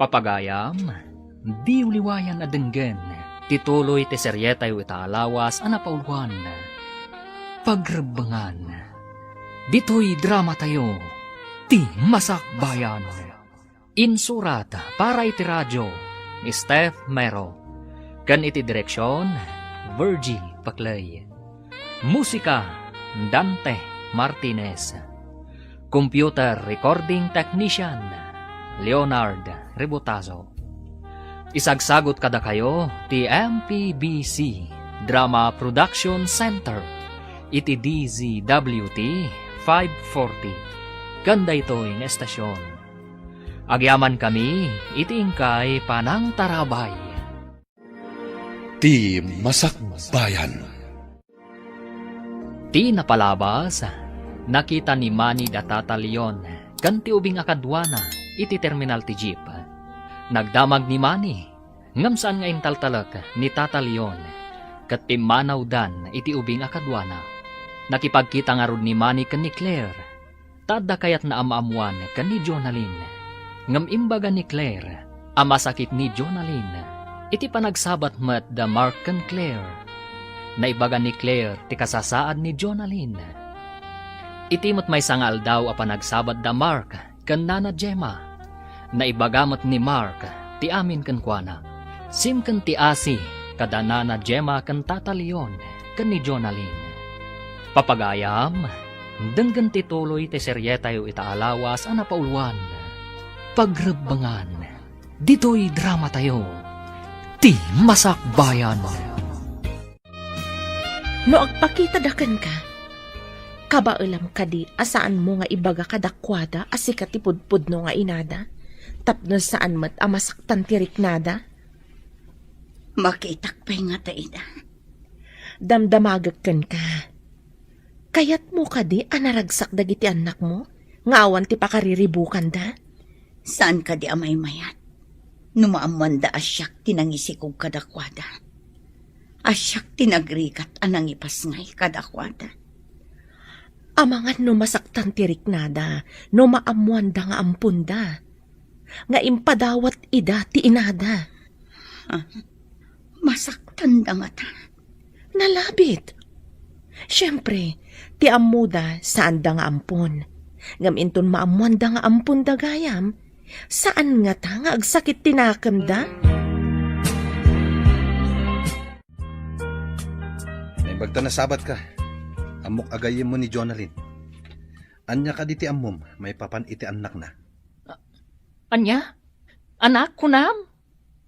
Papagayam, diyo liwayan a denggen ti tuloy ti serietayo ita a lawas a napauluan, Pagrebbengan. Ditoy dramatayo, Ti Masakbayan. Insurat para iti radio ni Steph Mero, ken iti direksion, Virgie Paclay. Musika, Dante Martinez. Computer recording technician, Leonard Rebotazo. Isagsagot kadakayo ti M P B C Drama Production Center iti D Z W T five forty, ken daytoy nga estasion. Agyamankami iti inkay panangtarabay. Ti Masakbayan. Ti napalabas, nakita ni Manny da Tata Leon ken ti ubing a kaduana iti terminal ti jeep. Nagdamag ni Manny, ngem saan nga intaltalek ni Tata Leon, ket pimmanawdan iti ubing a kaduana. Nakipagkita ngarud ni Manny ken ni Claire. Adda kayatna a maammoan ken ni Jonalyn. Ngem imbaga ni Claire a masakit ni Jonalyn iti panagsabat met da Mark ken Claire. Naibaga ni Claire ti kasasaad ni Jonalyn. Iti met maysa nga aldaw a panagsabat da Mark ken Nana Gemma, naibaga met ni Mark ti amin kenkuana. Simken ti asi kada Nana Gemma ken Tata Leon ken ni Jonalyn. Papagayam, denggen ti tuloy ti serietayo ita a lawas a napauluan, Pagrebbengan. Ditoy dramatayo, ti Masakbayan. No agpakitada kenka, kabaelam kadi a saanmo nga ibaga kadakuada a sika ti pudpudno nga inada, tapno saan met a masaktan ti riknada? Makitak pay ngata ida. Damdamagek kenka. Kayatmo kadi a naragsak dagiti annakmo nga awan ti pakariribukanda? Saan kadi a maymayat no maammoanda a siak ti nangisikog kadakuada, a siak ti nagrigat a nangipasngay kadakuada? Amangan no masaktan ti riknada no maammoanda nga amponda, nga impadawat ida ti inada. Ah, masaktanda ngata? Nalabit. Siempre, ti ammoda, saanda nga ampon. Ngem inton maammoanda nga amponda gayam, saan ngata nga agsakit ti nakemda? Naimbag ta nasabatka. Ammok a gayyemmo ni Jonalyn. Ania kadi ti ammom maipapan iti annakna? Ania? Anak, kunam?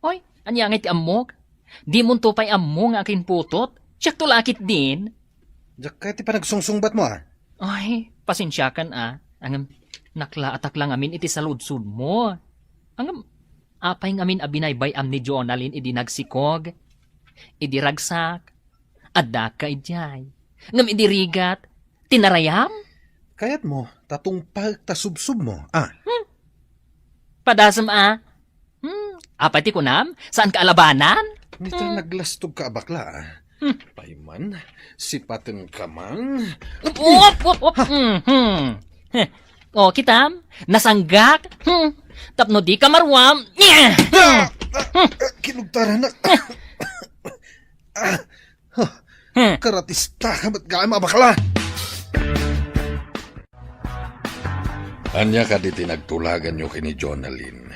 Oy, ania ngay ti ammok? Dimonto pay ammo nga akinputot? Siakto la ketdin. Diak kayat ti panagsungsungbatmo, a. Ay, pasensiakan, a. Ngem naklaatak la ngamin iti saludsodmo. Ngem apay ngamin a binaybay-am ni Jonalyn idi nagsikog? Idi ragsak? Adda ka idiay. Ngem idi rigat, tinarayam? Kayatmo, ta tungpaek ta subsubmo, a. Hmm. Padasem, a. Hmm. Apay ti kunam? Saan ka alabanan? Nita, hmm, naglastog ka a bakla, a. Hmm. Payman, sipaten ka man. Up, up, up, up. Hmm, hmm. Heh. O, kitam? Nasanggak? Hmm. Tapno di ka maruam. Ah! Ah! Ah! Kinugtaranak. Ah! Huh. Hmm. Karatista ka met gayam a bakla! Ania kadi ti nagtulaganyo ken ni Jonalyn?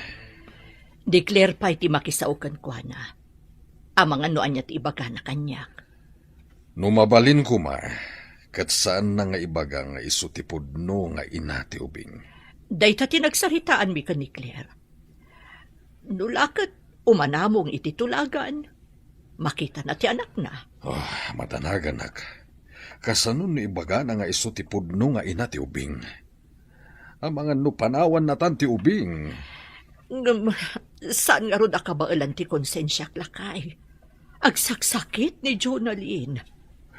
Ni Claire pay ti makisao kenkuana. Amangan no ania ti ibagana kaniak. No mabalin koma, ket saanna nga ibaga nga isu ti pudno nga ina ti ubing. Dayta ti nagsaritaanmi ken ni Claire. No la ket umanamong iti tulagan, makitana ti anakna. Ah, madanaganak. Kasano no ibagana nga isu ti pudno nga ina ti ubing? Amangan no panawanna tan ti ubing. Ngem, saan ngarud a kabaelan ti konsensiak, lakay. Agsaksakit ni Jonalyn.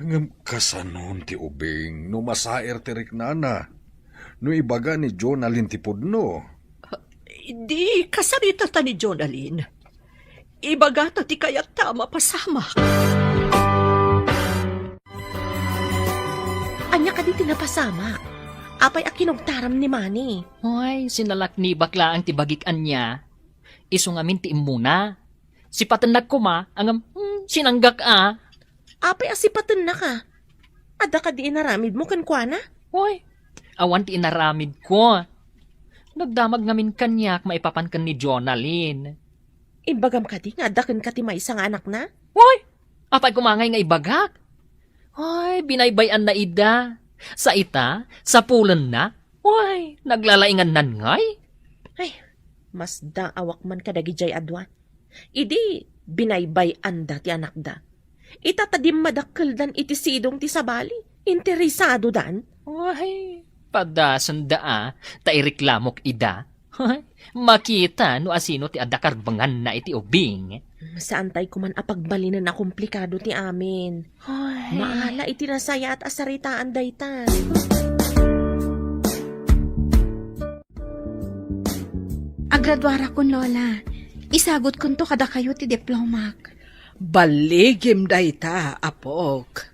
Ngem kasanon ti ubing no masair ti riknana? No ibaga ni Jonalyn ti pudno? Di kasaritata ni Jonalyn. Ibagata ti kayatta a mapasamak. Ania kadi ti napasamak? Apay a kinugtaram ni Mani? Hoy, sinalaknibak laeng ti bagik ania. Isu ngamin ti immuna. Sipatennak koma, ngem, hmm, sinanggak a. Apay a sipatennaka? Adda kadi inaramidmo kenkuana? Hoy, awan ti inaramidko. Nagdamag ngamin kaniak maipapan ken ni Jonalyn. Imbagam kadi nga adda kenka ti maysa nga anakna? Hoy, apay koma ngay nga ibagak? Hoy, binaybay-anna ida. Sa ita, sapulenna. Hoy, naglalaingannan ngay. Ay, masdaawak man kadagidiay a dua. Idi binaybay-anda ti anakda, ita ta dimmadakkeldan iti sidong ti sabali, interesadodan. Ay, padasenda a, ta ireklamok ida. Ay, makita no asino ti adda karbenganna iti ubing. Saantay koman a pagbalinen a komplikado ti amin. Ay. Maala iti nasayaat a saritaan dayta. Agraduarakon, Lola. Isagutkonto kadakayo ti diplomak. Balligim dayta, apok.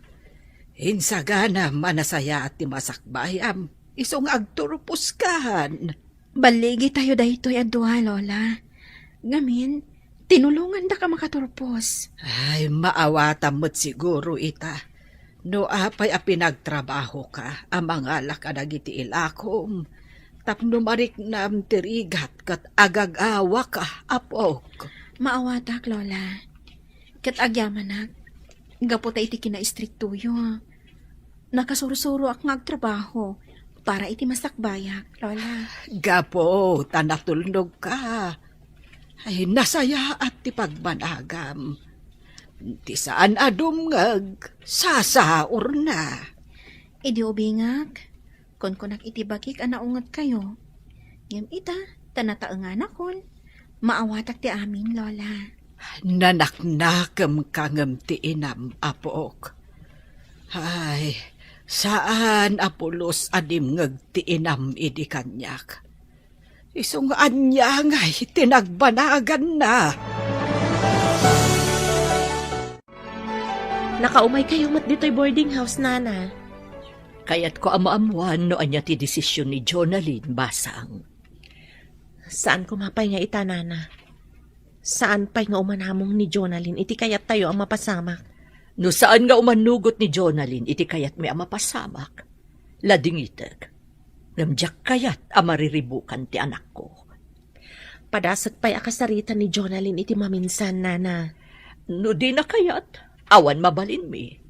Insaganam a nasayaat ti masakbayam. Isu nga agturposkan. Balligitayo daytoy a dua, Lola. Ngamin, tinulongandaka makaturpos. Ay, maawatam met siguro ita. No apay a pinagtrabahoka a mangala kadagiti ilakom, tapno mariknam ti rigat ket agagawaka, apok. Maawatak, Lola. Ket agyamanak, gapu ta iti kinaistriktoyo, nakasursuroak nga agtrabaho para iti masakbayak, Lola. Gapu ta natulnogka. Ay, nasayaat ti pagbanagam. Ti saan a dumngeg, sasaurna. Idi ubingak, kunkunak iti bagik a naungetkayo. Ngem ita, ta nataenganakon, maawatak ti amin, Lola. Nanaknakemka ngem ti inam, apok. Ay, saan a pulos a dimngeg ti inam idi kaniak. Isu nga ania ngay ti nagbanaganna. Nakaumaykayo met ditoy boarding house, Nana. Kayatko a maammoan no ania ti desisyon ni Jonalyn, Basang. Saan koma pay nga ita, Nana. Saan pay nga umanamong ni Jonalyn iti kayattayo a mapasamak. No saan nga umanugot ni Jonalyn iti kayatmi a mapasamak, ladingitek. Ngem diak kayat a mariribukan ti anakko. Padasek pay a kasarita ni Jonalyn iti maminsan, Nana. No dina kayat, awan mabalinmi.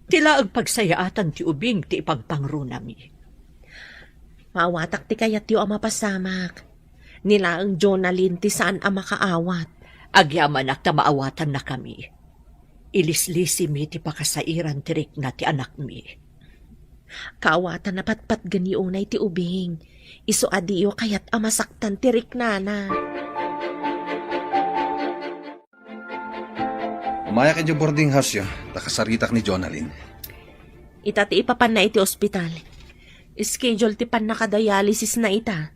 Ti laeng pagsayaatan ti ubing ti ipagpangrunami. Maawatak ti kayatyo a mapasamak. Ni laeng Jonalyn ti saan a makaawat. Agyamanak ta maawatannakami. Ilislisimi ti pakasairan ti rikna ti anakmi. Kaawatan a patpatgenyo unay ti ubing. Isu a diyo kayat a masaktan ti riknana. Umayak idiay boarding house-yo, ta kasaritak ni Jonalyn. Ita ti ipapanna iti ospital. Schedule ti pannakadialysisna ita.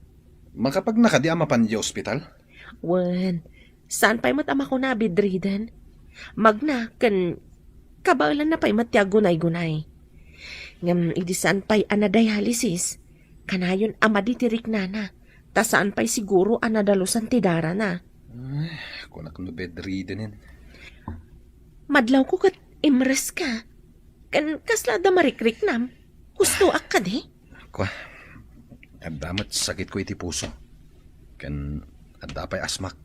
Makapagnaka di a mapan idiay ospital? Wen, saan pay met a makuna a bedridden. Magna ken kabaelanna pay met ti aggunaygunay. Ngem idi saan pay a nadialysis, kanayon a madi ti riknana, ta saan pay siguro a nadalusan ti darana. Ay, kunak no bedridden. Madlawko ket imreska. Ken kasla adda marikriknam? Hustoak kadi? Kua, adda met sakitko iti puso. Ken adda pay asmak.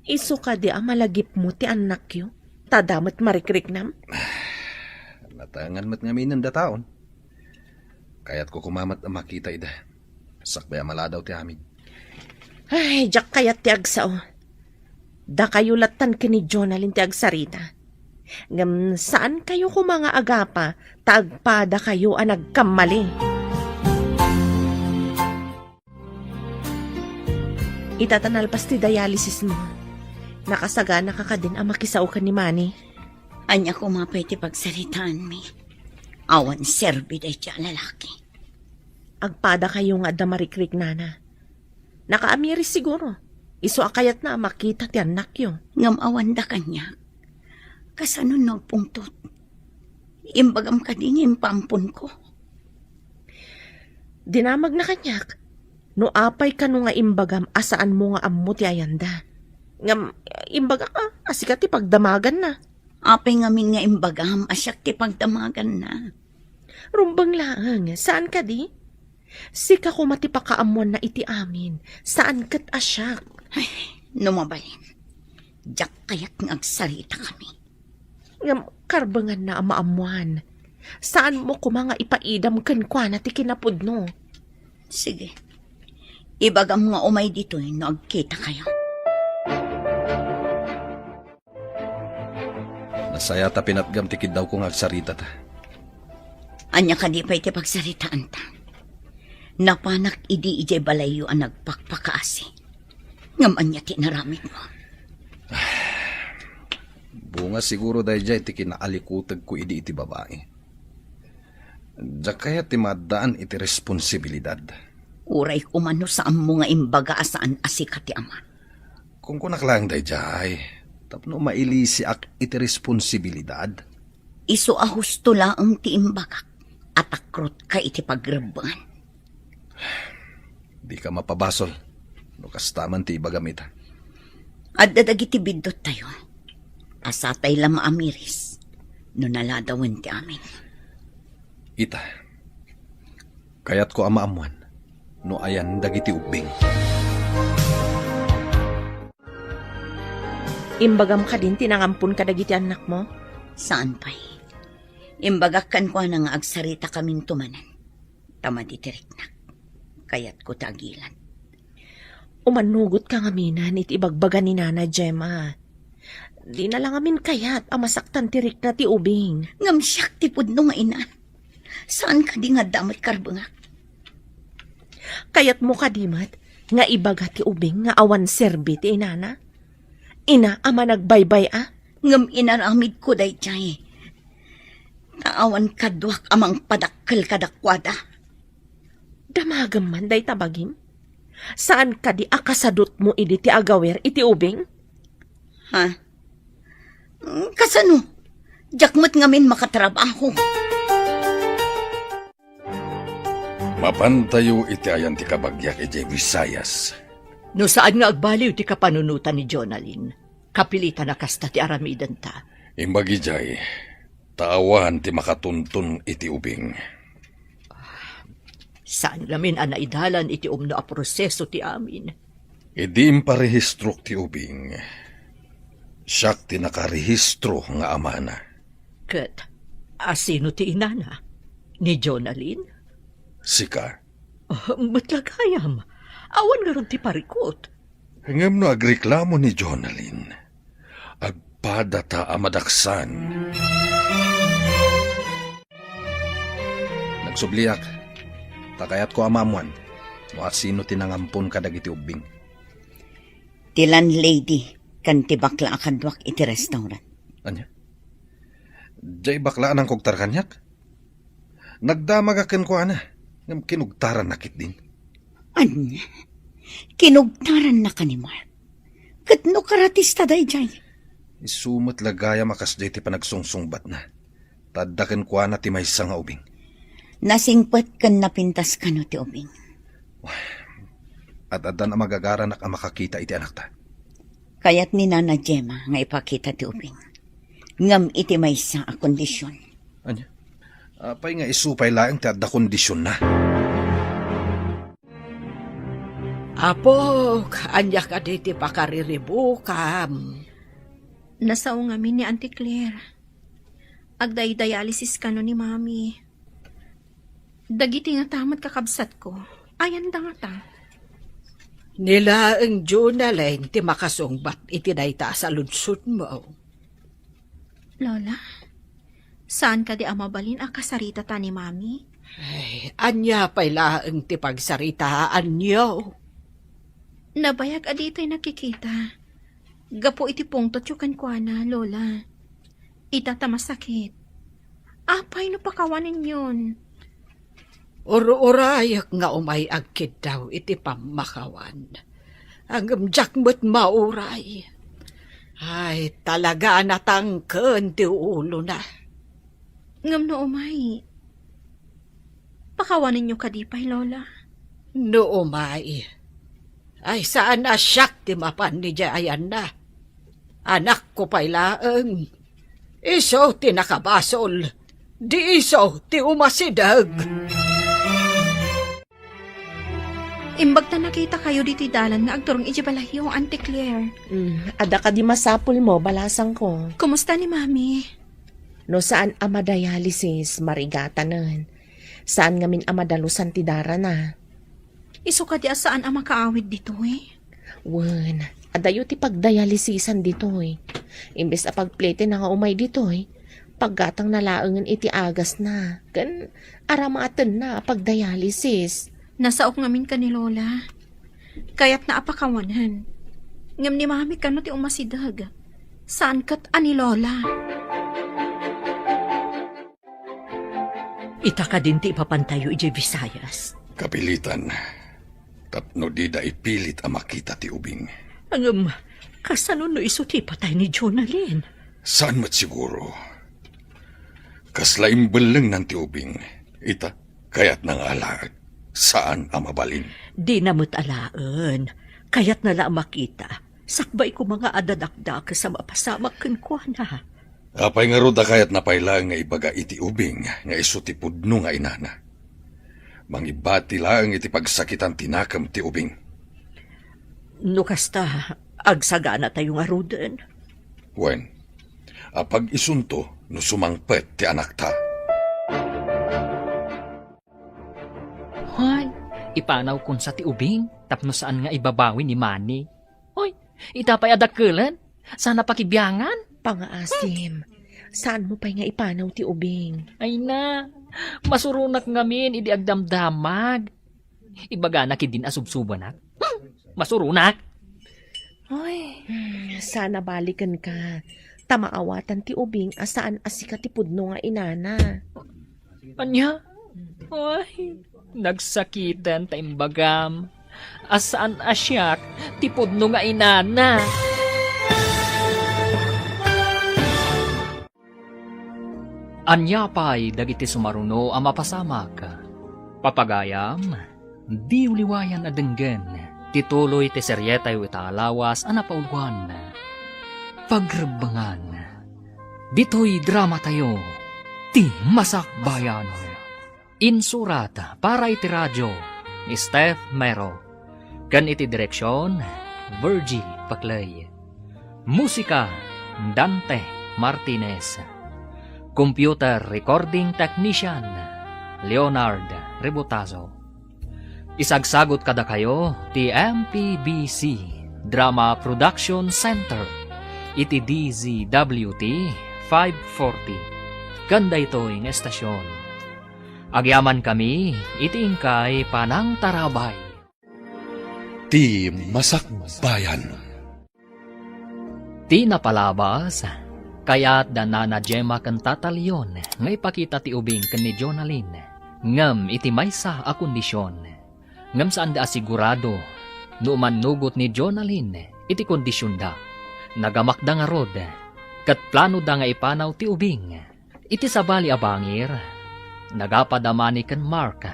Isu kadi a malagipmo ti annakyo, ta adda met marikriknam? Nataengan met ngamin dataon. Kayatko koma met a makita ida. Sakbay a maladaw ti amin. Ay, diak kayat ti agsao. Dakayo lattan ken ni Jonalyn ti agsarita. Ngem saan kayo koma nga agapa ta agpadakayo a nagkammali. Ita ta nalpas ti dialysis mo, nakasagana ka kadin a makisao ken ni Manny? Ania koma pay ti pagsaritaanmi? Awan serbi daydi a lalaki. Agpadakayo nga adda marikriknana. Nakaamiris siguro. Isu a kayatna a makita ti annakyo. Ngem awanda kaniak. Kasano no agpungtot? Imbagam kadi nga impaamponko? Dinamagna kaniak. No apay kano nga imbagam a saanmo nga ammo ti ayanda. Ngem, imbagak a, a sika ti pagdamaganna. Apay ngamin nga imbagam a siak ti pagdamaganna? Rumbeng laeng, saan kadi? Sika koma ti pakaammoanna iti amin, saan ket a siak. Ay, no mabalin, diak kayat nga agsaritakami. Ngem karbenganna a maammoan. Saanmo koma nga ipaidam kenkuana ti kinapudno. Sige. Ibagam nga umay ditoy no agkitakayo. Nasayaat a pinatgam ti kiddawko nga agsaritata. Ania kadi pay ti pagsaritaanta? Napanak idi idiay balayyo a nagpakpakaasi. Ngem ania ti inaramidmo? Bunga siguro daydiay ti kinaalikutegko idi iti babai. Diak kayat ti maaddaan iti responsibilidad. Uray koma no saanmo nga imbaga a saan a sika ti ama. Kunkunak laeng daydiay, tapno mailisiak iti responsibilidad. Isu a husto laeng ti imbagak, a takrotka iti pagrebbengan. Dika mapabasol no kasta man ti ibagam ita. Adda dagiti bidduttayo. Asatay la maamiris no naladawen ti amin. Ita, kayatko a maammuan no ayan dagiti ubbing. Imbagam kadin ti nangampon kadagiti annakmo? Saan pay. Imbagak kenkuana nga agsarita kaminto manen. Ta madi ti riknak. Kayatko ti agilad. Umannugot ka ngamin iti ibagbaga ni Nana Gemma. Dina la ngamin kayat a masaktan ti rikna ti ubing. Ngem siak ti pudno nga ina. Saan kadi nga adda met karbengak? Kayatmo kadi met nga ibaga ti ubing nga awan serbi ti inana? Ina a managbaybay-a? Ngem inaramidko daydiay. Ta awan kaduak a mangpadakkel kadakuada. Damagem man dayta bagim? Saan kadi a kasadutmo idi ti agawer iti ubing? Ha? Mm, kasano? Diak met ngamin makatrabaho. Mapantayo iti ayan ti kabagiak idiay Visayas. No saan nga agbaliw ti kapanunotan ni Jonalyn, kapilitan a kasta ti aramidenta. Imbag idiay, ta awan ti makatunton iti ubing. Saan ngamin a naidalan iti umno a proseso ti amin. Idi imparehistrok ti ubing, siak ti nakarehistro nga amana. Ket asino ti inana? Ni Jonalyn? Sika. Ah, met la gayam. Awan ngarud ti parikut. Ngem no agreklamo ni Jonalyn, agpadata a madaksan. Nagsubliak, ta kayatko a maammuan no asino ti nangampon kadagiti ubbing. Ti landlady ken ti bakla a kaduak iti restaurant. Ania? Diay bakla a nangkugtar kaniak? Nagdamagak kenkuana, ngem kinugtaranna ketdin. Ania? Kinugtarannaka ni Mark? Ket no karatista daydiay? Isu met la gayam a kasdiay ti panagsungsungbatna. Ta adda kenkuana ti maysa nga ubing. Nasingpet ken napintas kano ti ubing? Ad-addan a magagaranak a makakita iti anakta. Kayat ni Nana Gemma nga ipakita ti ubing. Ngem iti maysa a kondision. Ania? Apay nga isu pay laeng ti adda kondisionna? Apok, ania kadi ti pakariribukam? Nasao ngamin ni Auntie Claire. Agdaydialysis kano ni Mami. Dagiti ngata met kakabsatko, ayanda ngata? Ni laeng Jonalyn ti makasungbat iti dayta a saludsodmo. Lola, saan kadi a mabalin a kasaritata ni Mami? Ay, ania pay laeng ti pagsaritaanyo? Nabayag a ditay nakikita. Gapu iti pungtotyo kenkuana, Lola. Ita ta masakit. Apay no pakawanenyon? Ur-urayek nga umay agkiddaw iti pammakawan. Ngem diak met mauray. Ay, talaga a natangken ti ulona. Ngem no umay, pakawanenyo kadi pay, Lola? No umay, ay saan a siak ti mapan idiay ayanna. Anakko pay laeng. Isu ti nakabasol. Di isu ti umasideg. Imbag ta nakitakayo ditoy dalan nga agturong idiay balayyo, Auntie Claire. Mm, adda kadi masapulmo, balasangko? Kumusta ni Mami? No saan a madialysis, marigatanen. Saan ngamin a madalusan ti darana. Isu kadi a saan a makaawid ditoy? Wen, adayo ti pagdialysisan ditoy. Imbes a pagpletena nga umay ditoy, paggatangna laengen iti agasna, ken aramatenna a pagdialysis. Nasaok ngamin ken ni Lola. Kayatna a pakawanen. Ngem ni Mami kano ti umasideg. Saan ket a ni Lola. Ita kadin ti ipapantayo idiay Visayas? Kapilitan, tapno dida ipilit a makita ti ubing. Ngem, kasano no isu ti ipatay ni Jonalyn? Saan met siguro. Kasla imbellengnan ti ubing. Ita, kayatna nga alaen. Saan a mabalin. Dina met alaen. Kayatna la a makita. Sakbay koma nga adda dakdakes a mapasamak kenkuana. Apay ngarud a kayatna pay laeng nga ibaga iti ubing nga isu ti pudno nga inana? Mangibati laeng iti pagsakitan ti nakem ti ubing. No kasta, agsaganatayo ngaruden. Wen, apag-isunto no sumangpet ti anakta. Hoy, ipanawkonsa ti ubing tapno saan nga ibabawi ni Manny. Hoy, ita pay a dakkelen, saan a pakibiangan. Pangaasim, saanmo pay nga ipanaw ti ubing. Ay na, masuronak ngamin idi agdamdamag. Ibaganak idin a subsubanak. Hmm, masuronak. Ay. Hmm, saan a balikenka. Ta maawatan ti ubing a saan a sika ti pudno nga inana. Ania? Ay, nagsakiten ta imbagam a saan a siak ti pudno nga inana. Ania pay dagiti sumaruno a mapasamak? Papagayam, diyo liwayan a denggen ti tuloy ti serietayo ita a lawas a napauluan, Pagrebbengan. Ditoy dramatayo, ti Masakbayan. Insurat para iti radio ni Steph Mero, ken iti direksion, Virgie Paclay. Musika, Dante Martinez. Computer recording technician, Leonard Rebotazo. Isagsagut kadakayo ti M P B C Drama Production Center iti D Z W T five forty. Ken daytoy nga estasion, agyamankami iti inkay panangtarabay. Ti Masakbayan. Ti napalabas, kayat da Nana Gemma ken Tata Leon nga ipakita ti ubing ken ni Jonalyn, ngem iti maysa a kondision. Ngem saanda a sigurado no umannugot ni Jonalyn iti kondisionda. Nagamakda ngarud, ket planoda nga ipanaw ti ubing. Iti sabali a bangir, nagapa da Manny ken Mark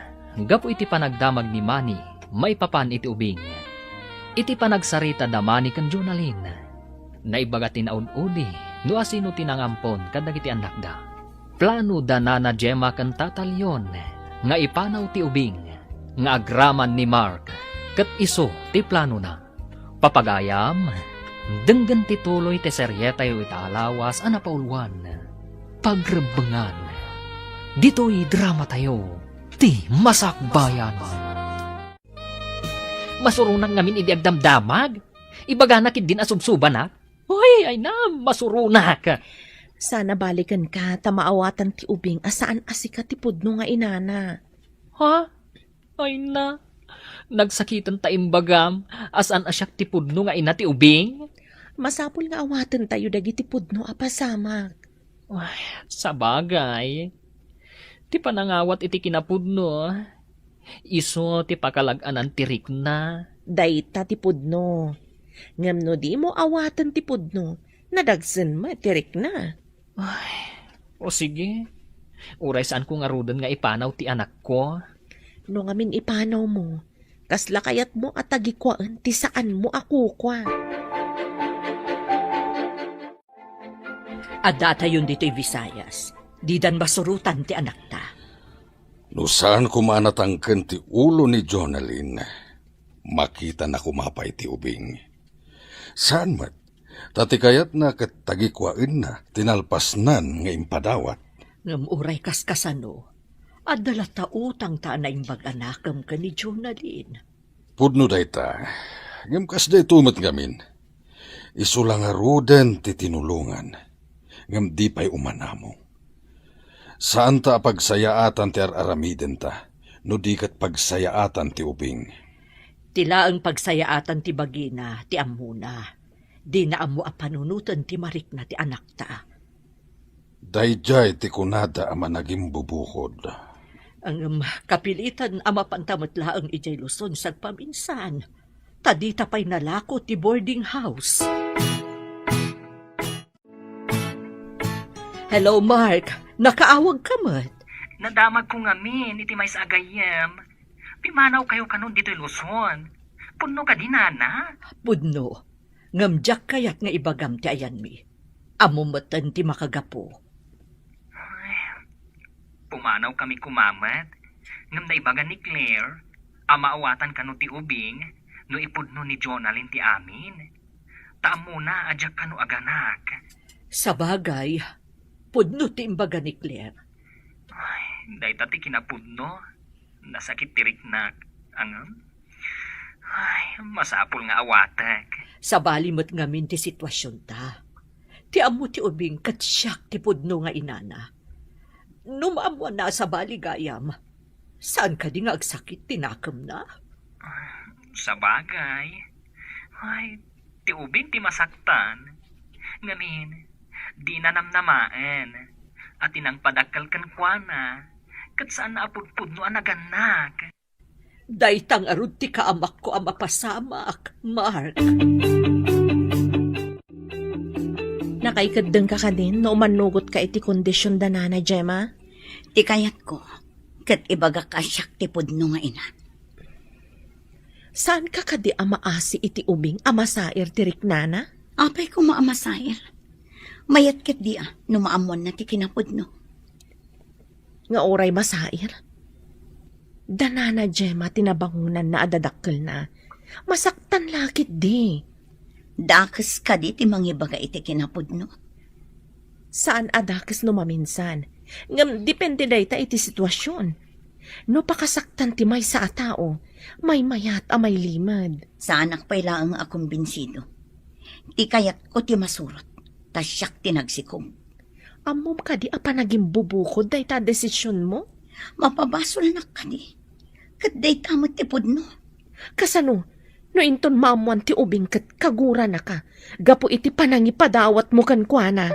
gapu iti panagdamag ni Manny maipapan iti ubing. Iti panagsarita da Manny ken Jonalyn, naibaga ti naud-udi no asino ti nangampon kadagiti annakda. Plano da Nana Gemma ken Tata Leon nga ipanaw ti ubing nga agraman ni Mark ket isu ti planona. Papagayam, denggen ti tuloy ti serietayo ita a lawas a napauluan, Pagrebbengan. Ditoy dramatayo, ti Masakbayan. Masuronak ngamin idi agdamdamag. Ibaganak idin a subsubanak. Uy, ay na, masuronak. Sana balikenka ta maawatan ti ubing a saan a sika ti pudno nga inana. Ha? Ay na, nagsakiten ta imbagam a saan a siak ti pudno nga ina ti ubing? Masapul nga awatentayo dagiti pudno a pasamak. Ay, sabagay. Ti panangawat iti kinapudno, isu ti pakalag-anan ti rikna. Dayta ti pudno. Ngem no dimo awaten ti pudno, nadagsen met ti rikna. Ay, o sige. Uray saanko ngaruden nga ipanaw ti anakko. No ngamin ipanawmo, kasla kayatmo a tagikuaen ti saanmo a kukua? Addatayon ditoy Visayas. Didan masurotan ti anakta. No saan koma a natangken ti ulo ni Jonalyn, makitana koma pay ti ubing. Saan met, ta ti kayatna ket tagikuaenna ti nalpasnan nga impadawat. Ngem uray kaskasano, adda latta utangta a naimbag a nakem ken ni Jonalyn. Pudno dayta, ngem kasdayto met ngamin. Isu la ngaruden ti tinulongan, ngem di pay umanamong. Saanta a pagsayaatan ti ar-aramidenta, no di ket pagsayaatan ti ubing. Ti laeng pagsayaatan ti bagina ti ammona. Dina ammo a panunoten ti marikna ti anakta. Daydiay ti kunada a managimbubukod. Ngem kapilitan a mapanta met laeng idiay Luzon sagpaminsan, ta dita pay nalako ti boarding house. Hello, Mark. Nakaawagka met? Nadamagko ngamin iti maysa a gayyem. Pimanawkayo kanon ditoy Luzon. Pudno kadi, nana? Pudno. Ngem diak kayat nga ibagam ti ayanmi. Ammom metten ti makagapu. Ay, pumanaw kami kumamet. Ngem naibaga ni Claire a maawatan kano ti ubing no ipudno ni Jonalyn ti amin. Ta ammona a diak kano aganak. Sabagay, pudno ti imbaga ni Claire. Ay, dayta ti kinapudno. Nasakit ti riknak. Angem? Ay, masapul nga awatek. Sabali met ngamin ti situasionta. Ti ammo ti ubing ket siak ti pudno nga inana. No maammoanna a sabali gayam, saan kadi nga agsakit ti nakemna? Sabagay. Ay, ti ubing ti masaktan. Ngamin, dina namnamaen a ti nangpadakkel kenkuana, ket saanna a pudpudno a nagannak. Dayta ngarud ti kaamakko a mapasamak, Mark. Nakaikeddengka kadin no umannugotka iti kondision da Nana Gemma? Ti kayatko, ket ibagak a siak ti pudno nga ina. Saanka kadi a maasi iti ubing a masair ti riknana? Apay koma a masair? Mayat ketdi a no maammoanna ti kinapudno. Nga uray masair? Da Nana Gemma ti nabangonanna a dadakkelna. Masaktan la ketdi. Dakes kadi ti mangibaga iti kinapudno? Saan a dakes no maminsan. Ngem depende dayta iti situasion. No pakasaktan ti maysa a tao, maymayat a mailimed. Saanak pay laeng a kumbinsido. Ti kayatko ti masurot, ta siak ti nagsikog. Ammom kadi a panagimbubukod dayta a desisionmo? Mapabasolnak kadi. Ket dayta met ti pudno. Kasano? No inton maammoan ti ubing ket kaguranaka gapu iti panangipadawatmo kenkuana.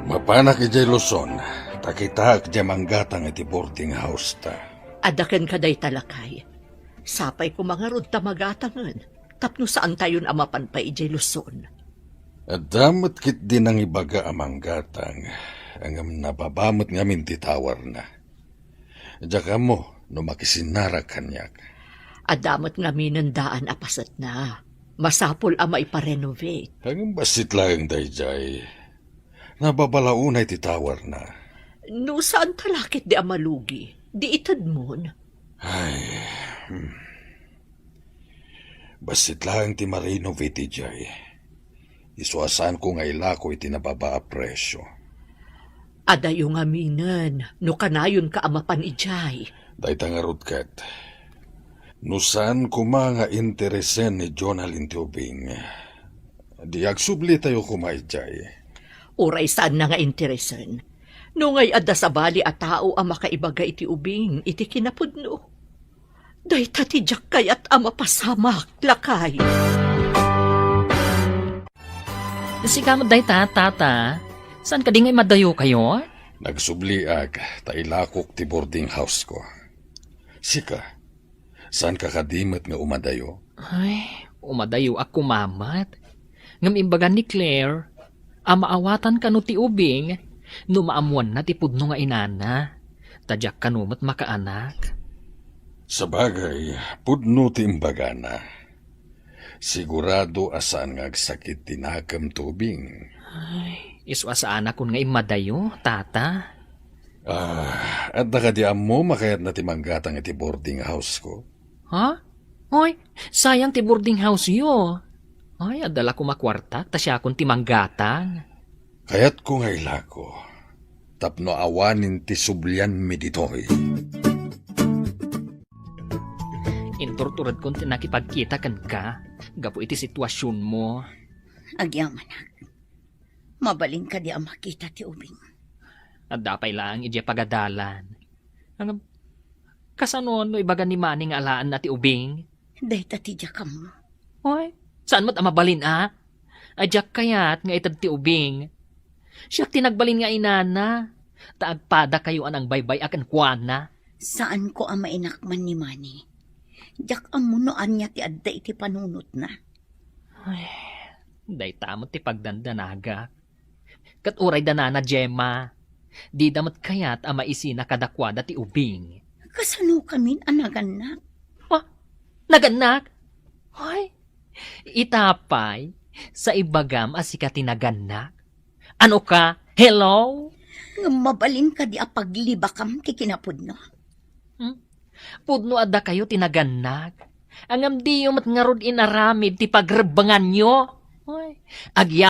Mapanak idiay Luzon, ta kitaek diay manggatang iti boarding house ta. Adda kenka dayta, lakay. Sapay koma ngarud ta magatangen, tapno saantayon a mapan pay idiay Luzon. Adda met ketdi nangibaga a manggatang, ngem nababa met ngamin ti towerna. Diak ammo no makisinnarak kaniak. Adda met ngaminen daan a pasetna. Masapul a maiparenovate. Ngem bassit laeng daydiay. Nababa la unay ti towerna. No saanta la ketdi a malugi, di itedmon. Ay, hmm. Bassit laeng ti ma-renovate idiay. Isu a saanko nga ilako iti nababa a presio. Adayo ngaminen no kanayonka a mapan idiay. Dayta ngarud ket. No saan koma nga interesen ni Jonalyn ti ubing, di agsublitayo koma idiay. Uray saanna nga interesen. No ngay adda sabali a tao a makaibaga iti ubing iti kinapudno. Dayta ti diak kayat a mapasamak, lakay. Sika met dayta, tata. Saan kadi nga imadayokayo? Nagsubliak ta ilakok ti boarding house ko. Sika, saanka kadi met nga umadayo? Ay, umadayoak koma met. Ngem imbaga ni Claire a maawatan kano ti ubing no maammoanna ti pudno nga inana, ta diak kano met makaanak. Sabagay, pudno ti imbagana. Sigurado a saan nga agsakit ti nakem ti ubing. Ay, isu a saanakon nga immadayo, tata. Ah, adda kadi ammom a kayatna ti manggatang iti boarding house ko? Ha? Hoy, sayang ti boarding house-yo. Ay, adda la koma kuartak ta siakon ti manggatang. Kayatko nga ilako, tapno awanen ti sublianmi ditoy. Inturturedkon ti nakipagkita kenka gapu iti situasionmo. Agyamanak. Mabalin kadi a makita ti ubing? Adda pay laeng idiay pagadalan. Ngem, kasano no ibaga ni Manny nga alaenna ti ubing? Dayta ti diak ammo. Oy, saan met a mabalin a? Ay, diak kayat nga ited ti ubing. Siak ti nagbalin nga inana, ta agpadakayo a nangbaybay-a kenkuana. Saanko a mainakman ni Manny. Diak ammo no ania ti adda iti panunotna. Ay, dayta met ti pagdandanagak. Ket uray da nana Gemma, dida met kayat a maisina kadakuada ti ubing. Kasano kamin a nagannak? Ah, nagannak? Ay, ita pay, sa ibagam a sika ti nagannak? Ano ka? Hello? Ngem mabalin kadi a paglibakam ti kinapudno? Hmm? Pudno a dakayo ti nagannak. Ngem diyo met ngarud inaramid ti pagrebbenganyo. Ay, agya